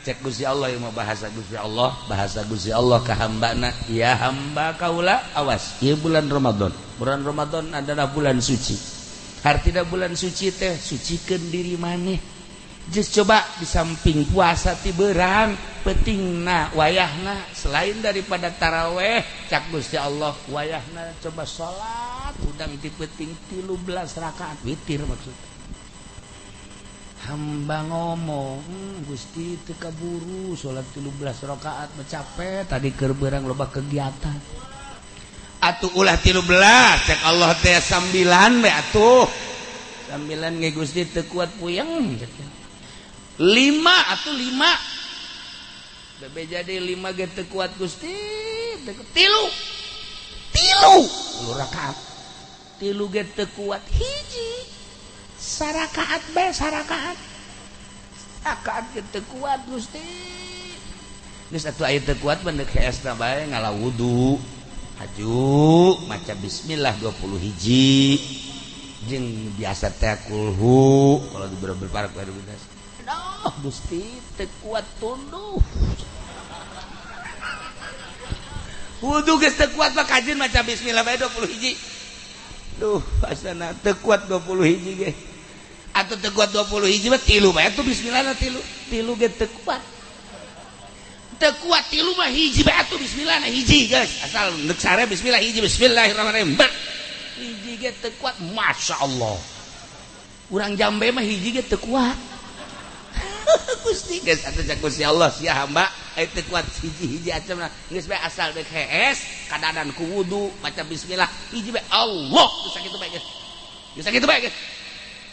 cek Gusti Allah ieu mah bahasa Gusti Allah, bahasa Gusti Allah ka hambana, ya hamba kaula awas ieu bulan Ramadan. Bulan Ramadan adalah bulan suci. Hartina bulan suci teh sucikeun diri maneh. Geus coba di samping puasa ti beurang peutingna wayahna selain daripada taraweh cak Gusti Allah wayahna coba salat hudang ti peuting 13 rakaat witir maksud. Hamba ngomong, Gusti teu kaburu salat 13 rakaat mah capek tadi keur beurang loba kegiatan. Atuh ulah 13 cek Allah teh 9 we atuh. 9 ge Gusti teu kuat puyeng cek. 5 atuh 5. Bebe jadi 5 ge teu kuat Gusti, tilu. Tilu rakaat. Tilu ge teu kuat hiji. Sarakaat bae sarakaat. Rakaat ge teu kuat Gusti. Geus atuh aya teu kuat mah deuk heesna bae ngala wudu. Haju maca bismillah 20 hiji. Jeung biasa teh kulhu kalau di beberapa parek. Aduh Gusti teu kuat tunduh. Wudu geus teu kuat mah kajeun maca bismillah bae 20 hiji. Duh asana teu kuat 20 hiji ge. Atuh teu kuat 20 hiji mah tilu bae atuh bismillah tilu. Tilu ge teu kuat. Teu kuat tilu mah hiji bae atuh bismillah hiji guys. Asal neuk sare bismillah hiji bismillahirrahmanirrahim. Hiji ge teu kuat masyaallah. Urang jambe mah hiji ge teu kuat. Gusti geus atuh cak Gusti Allah sia hamba aya teu kuat hiji-hiji acem geus bae asal deuk hees kadadan ku wudu maca bismillah hiji bae Allah geus sakitu bae geus. Geus sakitu bae geus.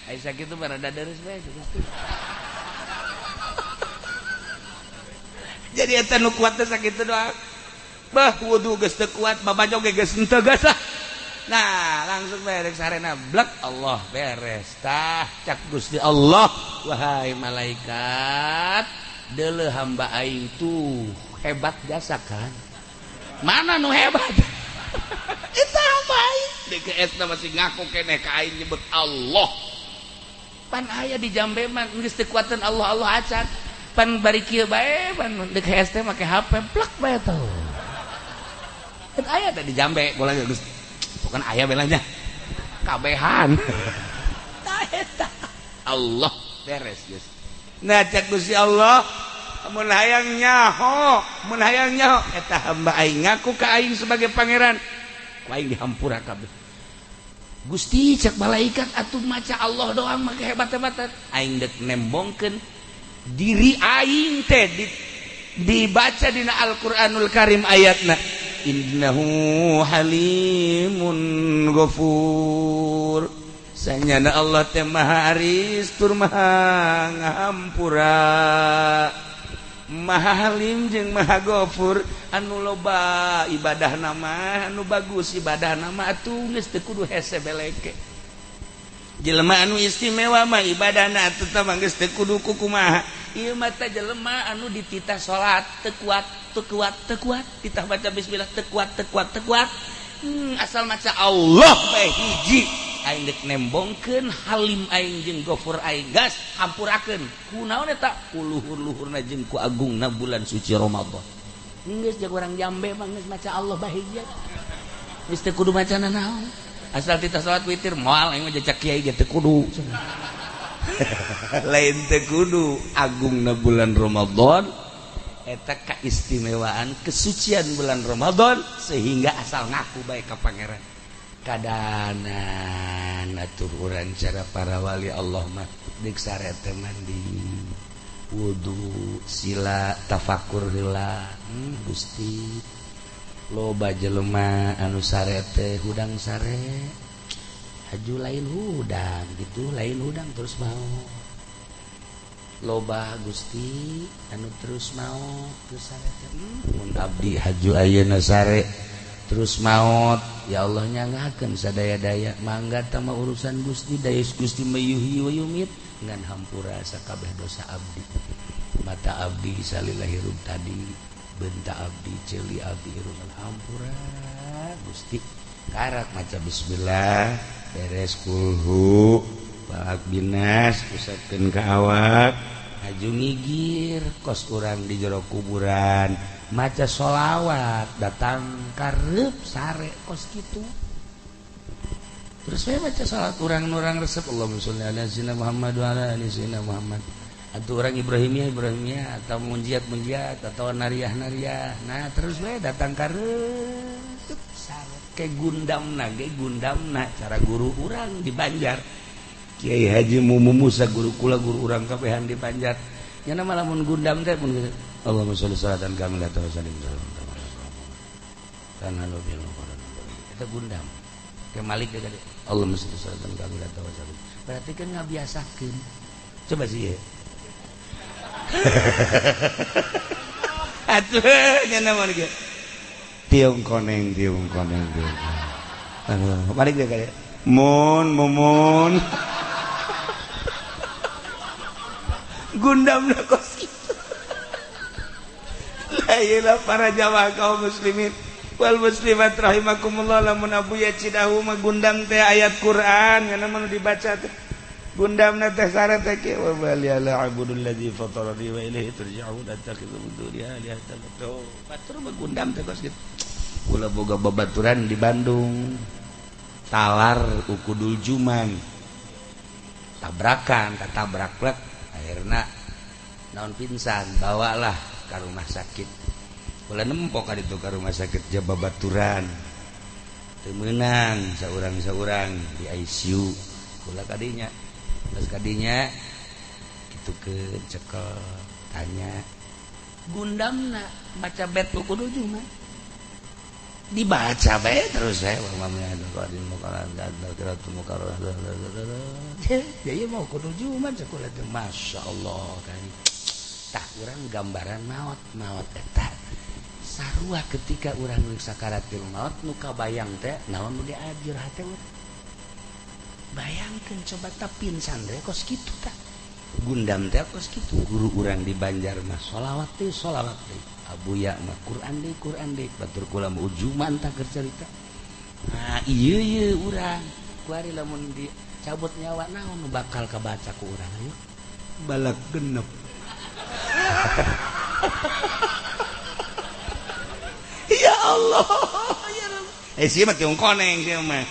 Aya sakitu mah rada deres bae Gusti. Jadi eta nu kuat teh sakitu doang. Bah wudu geus teu kuat, babajo ge geus henteu geus lah. Nah, langsung beres sarena blek Allah beres. Tah cak Gusti Allah, wahai malaikat, deuleu hamba aing tuh hebat jasa kan. Mana nu hebat? Eta hamba aing. DKS na masih ngaku keneh ka aing nyebut Allah. Pan aya di jambe mah geus teu kuatan Allah Allah acan. Pan bari kieu bae pan DKS teh make HP plek bae tuh. Eta aya teh di jambe bola geus bukan ayah belanya kabehan. Allah beres geus. Nah cek Gusti Allah mun hayang nyaho, mun hayang nyaho eta hamba aing ngaku ka aing sebagai pangeran, ku aing dihampura kabeh. Gusti cek malaikat atuh maca Allah doang mah hebat-hebatan. Aing deuk nembongkeun diri aing teh dibaca dina Al-Qur'anul Karim ayatna innahu halimun ghafur. Sanyana Allah teh maha aris tur maha ngahampura, maha halim jeung maha ghafur. Anu loba ibadah nama, anu bagus ibadah nama atuh geus teu kudu hese beleke. Jelema anu istimewa mah ibadahna atuh tah geus teu kudu kumaha. Ieu mah teh jelema anu dititah salat teu kuat, teu kuat, teu kuat, titah baca bismillah teu kuat, teu kuat, teu kuat. Asal maca Allah bae hiji aing deuk nembongkeun halim aing jeung ghafur aing gas hampurakeun. Kunaon eta? Ku luhur-luhurna jeung ku agungna bulan suci Ramadan. Geus jeung urang jambe mah geus maca Allah bae hiji. Geus teu kudu maca nanaon. Asal titah salat witir moal aing mah jejak kiai ge teu kudu. Lain teu kudu agungna bulan Ramadan eta keistimewaan kesucian bulan Ramadan sehingga asal ngaku bae ka pangeran. Kadanan atuh urang cara para wali Allah mah deuk sare teh mandi wudu sila tafakur heula. Gusti loba jelema anu sare teh hudang sare haju lain hudang gitu, lain hudang terus mau loba Gusti anu terus mau terus sare teh. Mun abdi haju ayeuna sare terus maut ya Allah nyangakeun sadaya-daya mangga tama urusan Gusti daya Gusti mayuhi wa yumit ngan hampura sakabeh dosa abdi. Mata abdi salila hirup tadi benta abdi ceuli abdi hirup hampura Gusti. Karak maca bismillah beres kulhu balak binas pusatkeun ka awak haju ngigir kos urang di jero kuburan maca sholawat datang karep sare kos kitu. Terus saya baca salat urang-urang resep Allahumma sholli ala sayyidina Muhammad wa ala ali sayyidina Muhammad. Atau orang Ibrahimiyah Ibrahimiyah atau munjiat munjiat atau nariah nariah. Nah terus we datang karep sare ke gundamna ge gundamna cara guru urang di Banjar. Kiai Haji Mumu Musa guru kula guru urang kabehan di Banjar. Nya mah lamun gundam teh mun Allahumma sholli salatan kamilatan wa sallim tanhalu bil eta gundam. Ke Malik ge gede. Allahumma sholli salatan kamilatan wa sallim. Berarti kan ngabiasakeun. Coba sih ya. Atuh nya mah ge. Tiung koneng tiung koneng tiung. Aduh, balik ge gede. Mun mumun. Gundamna kos kitu. Ayeuna para jamaah kaum muslimin wal muslimat rahimakumullah lamun Abuya Cidahu mah gundam teh ayat Quran kana mah dibaca teh gundamna teh sare teh kieu wa bali ala abudul ladzi fatarani wa ilaihi turja'un attakhidhu min dunihi alihatan. Batur mah gundam teh kos kitu. Kula boga babaturan di Bandung talar ukudul juman tabrakan tatabrak plek akhirna naon pingsan bawalah ka rumah sakit. Kula nempok ka ditu ka rumah sakit Jababaturan teu meunang saurang-saurang di ICU. Kula kadinya terus kadinya kitu ke cekel tanya gundamna baca bet kudu juman dibaca bae terus saya ya mau kudu juman cek kula teh masyaallah kan. Tah urang gambaran maot maot eta sarua ketika urang sakaratil maot nu kabayang teh naon nu diajur hate urang. Bayangkeun coba tah pingsan teh kos kitu tah. Gundam teh kos kitu guru urang di Banjar mah sholawat teh sholawat teh. Abuya mah Quran deui batur kula mah ujuman tah keur carita. Nah ieu ieu urang kuari lamun dicabut nyawa naon nu bakal kabaca ku urang ayo balak genep. Ya Allah ya Rabb. Sia mah tiung koneng sia mah.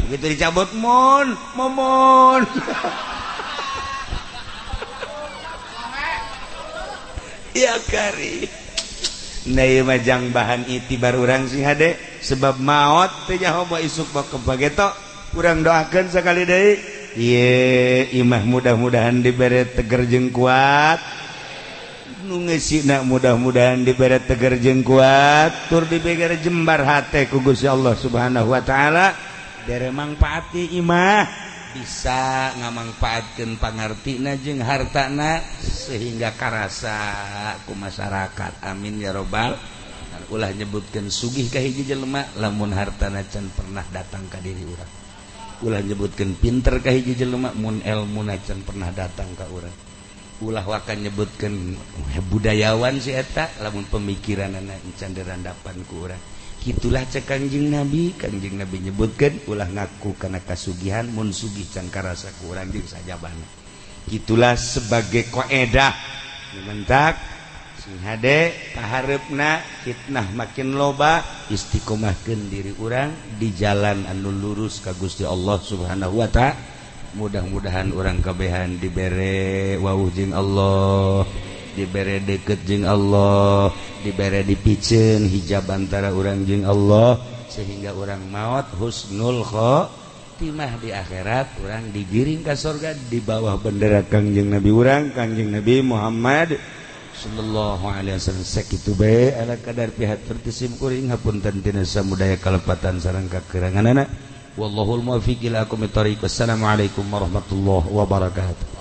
Begitu dicabut mon momon. Ya kari. Nah ieu mah jang bahan itibar urang sih hade sebab maot teh nyaho isuk bak kebageto urang doakeun sakali deui. Ieu imah mudah-mudahan dibere teger jeung kuat. Nu ngeusina mudah-mudahan dibere teger jeung kuat tur dibere jembar hate ku Gusti Allah Subhanahu wa taala. Bere mangpaat imah bisa ngamangpaatkeun pangartina jeung hartana sehingga karasa ku masyarakat. Amin ya robbal. Ulah nyebutkeun sugih ka hiji jelema lamun hartana can pernah datang ka diri urang. Ulah nyebutkeun pinter ka hiji jelema mun elmuna can pernah datang ka urang. Ulah waka nyebutkeun budayawan si eta lamun pemikiranana can dirandapan ku urang. Itulah cek Kangjeng Nabi, Kangjeng Nabi nyebutkeun ulah ngaku kana kasugihan mun sugih can karasa ku urang jeung sajabana. Itulah sebagai koedah mentak sing hade kahareupna fitnah makin loba istiqomahkeun diri urang di jalan anu lurus ka Gusti Allah Subhanahu wa taala. Mudah-mudahan urang kabehan dibere wawuh jeung Allah, dibere deket jeung Allah, dibere dipiceun hijab antara urang jeung Allah sehingga urang maot husnul khotimah di akhirat, urang digiring ka surga di bawah bendera Kangjeng Nabi urang, Kangjeng Nabi Muhammad sallallahu alaihi wasallam. Sakitu bae ala kadar pihatur ti sim kuring hapunten tina samudaya kalepatan sareng kakuranganana. Wallahul muwaffiq ila aqwamit thoriq. Wassalamualaikum warahmatullahi wabarakatuh.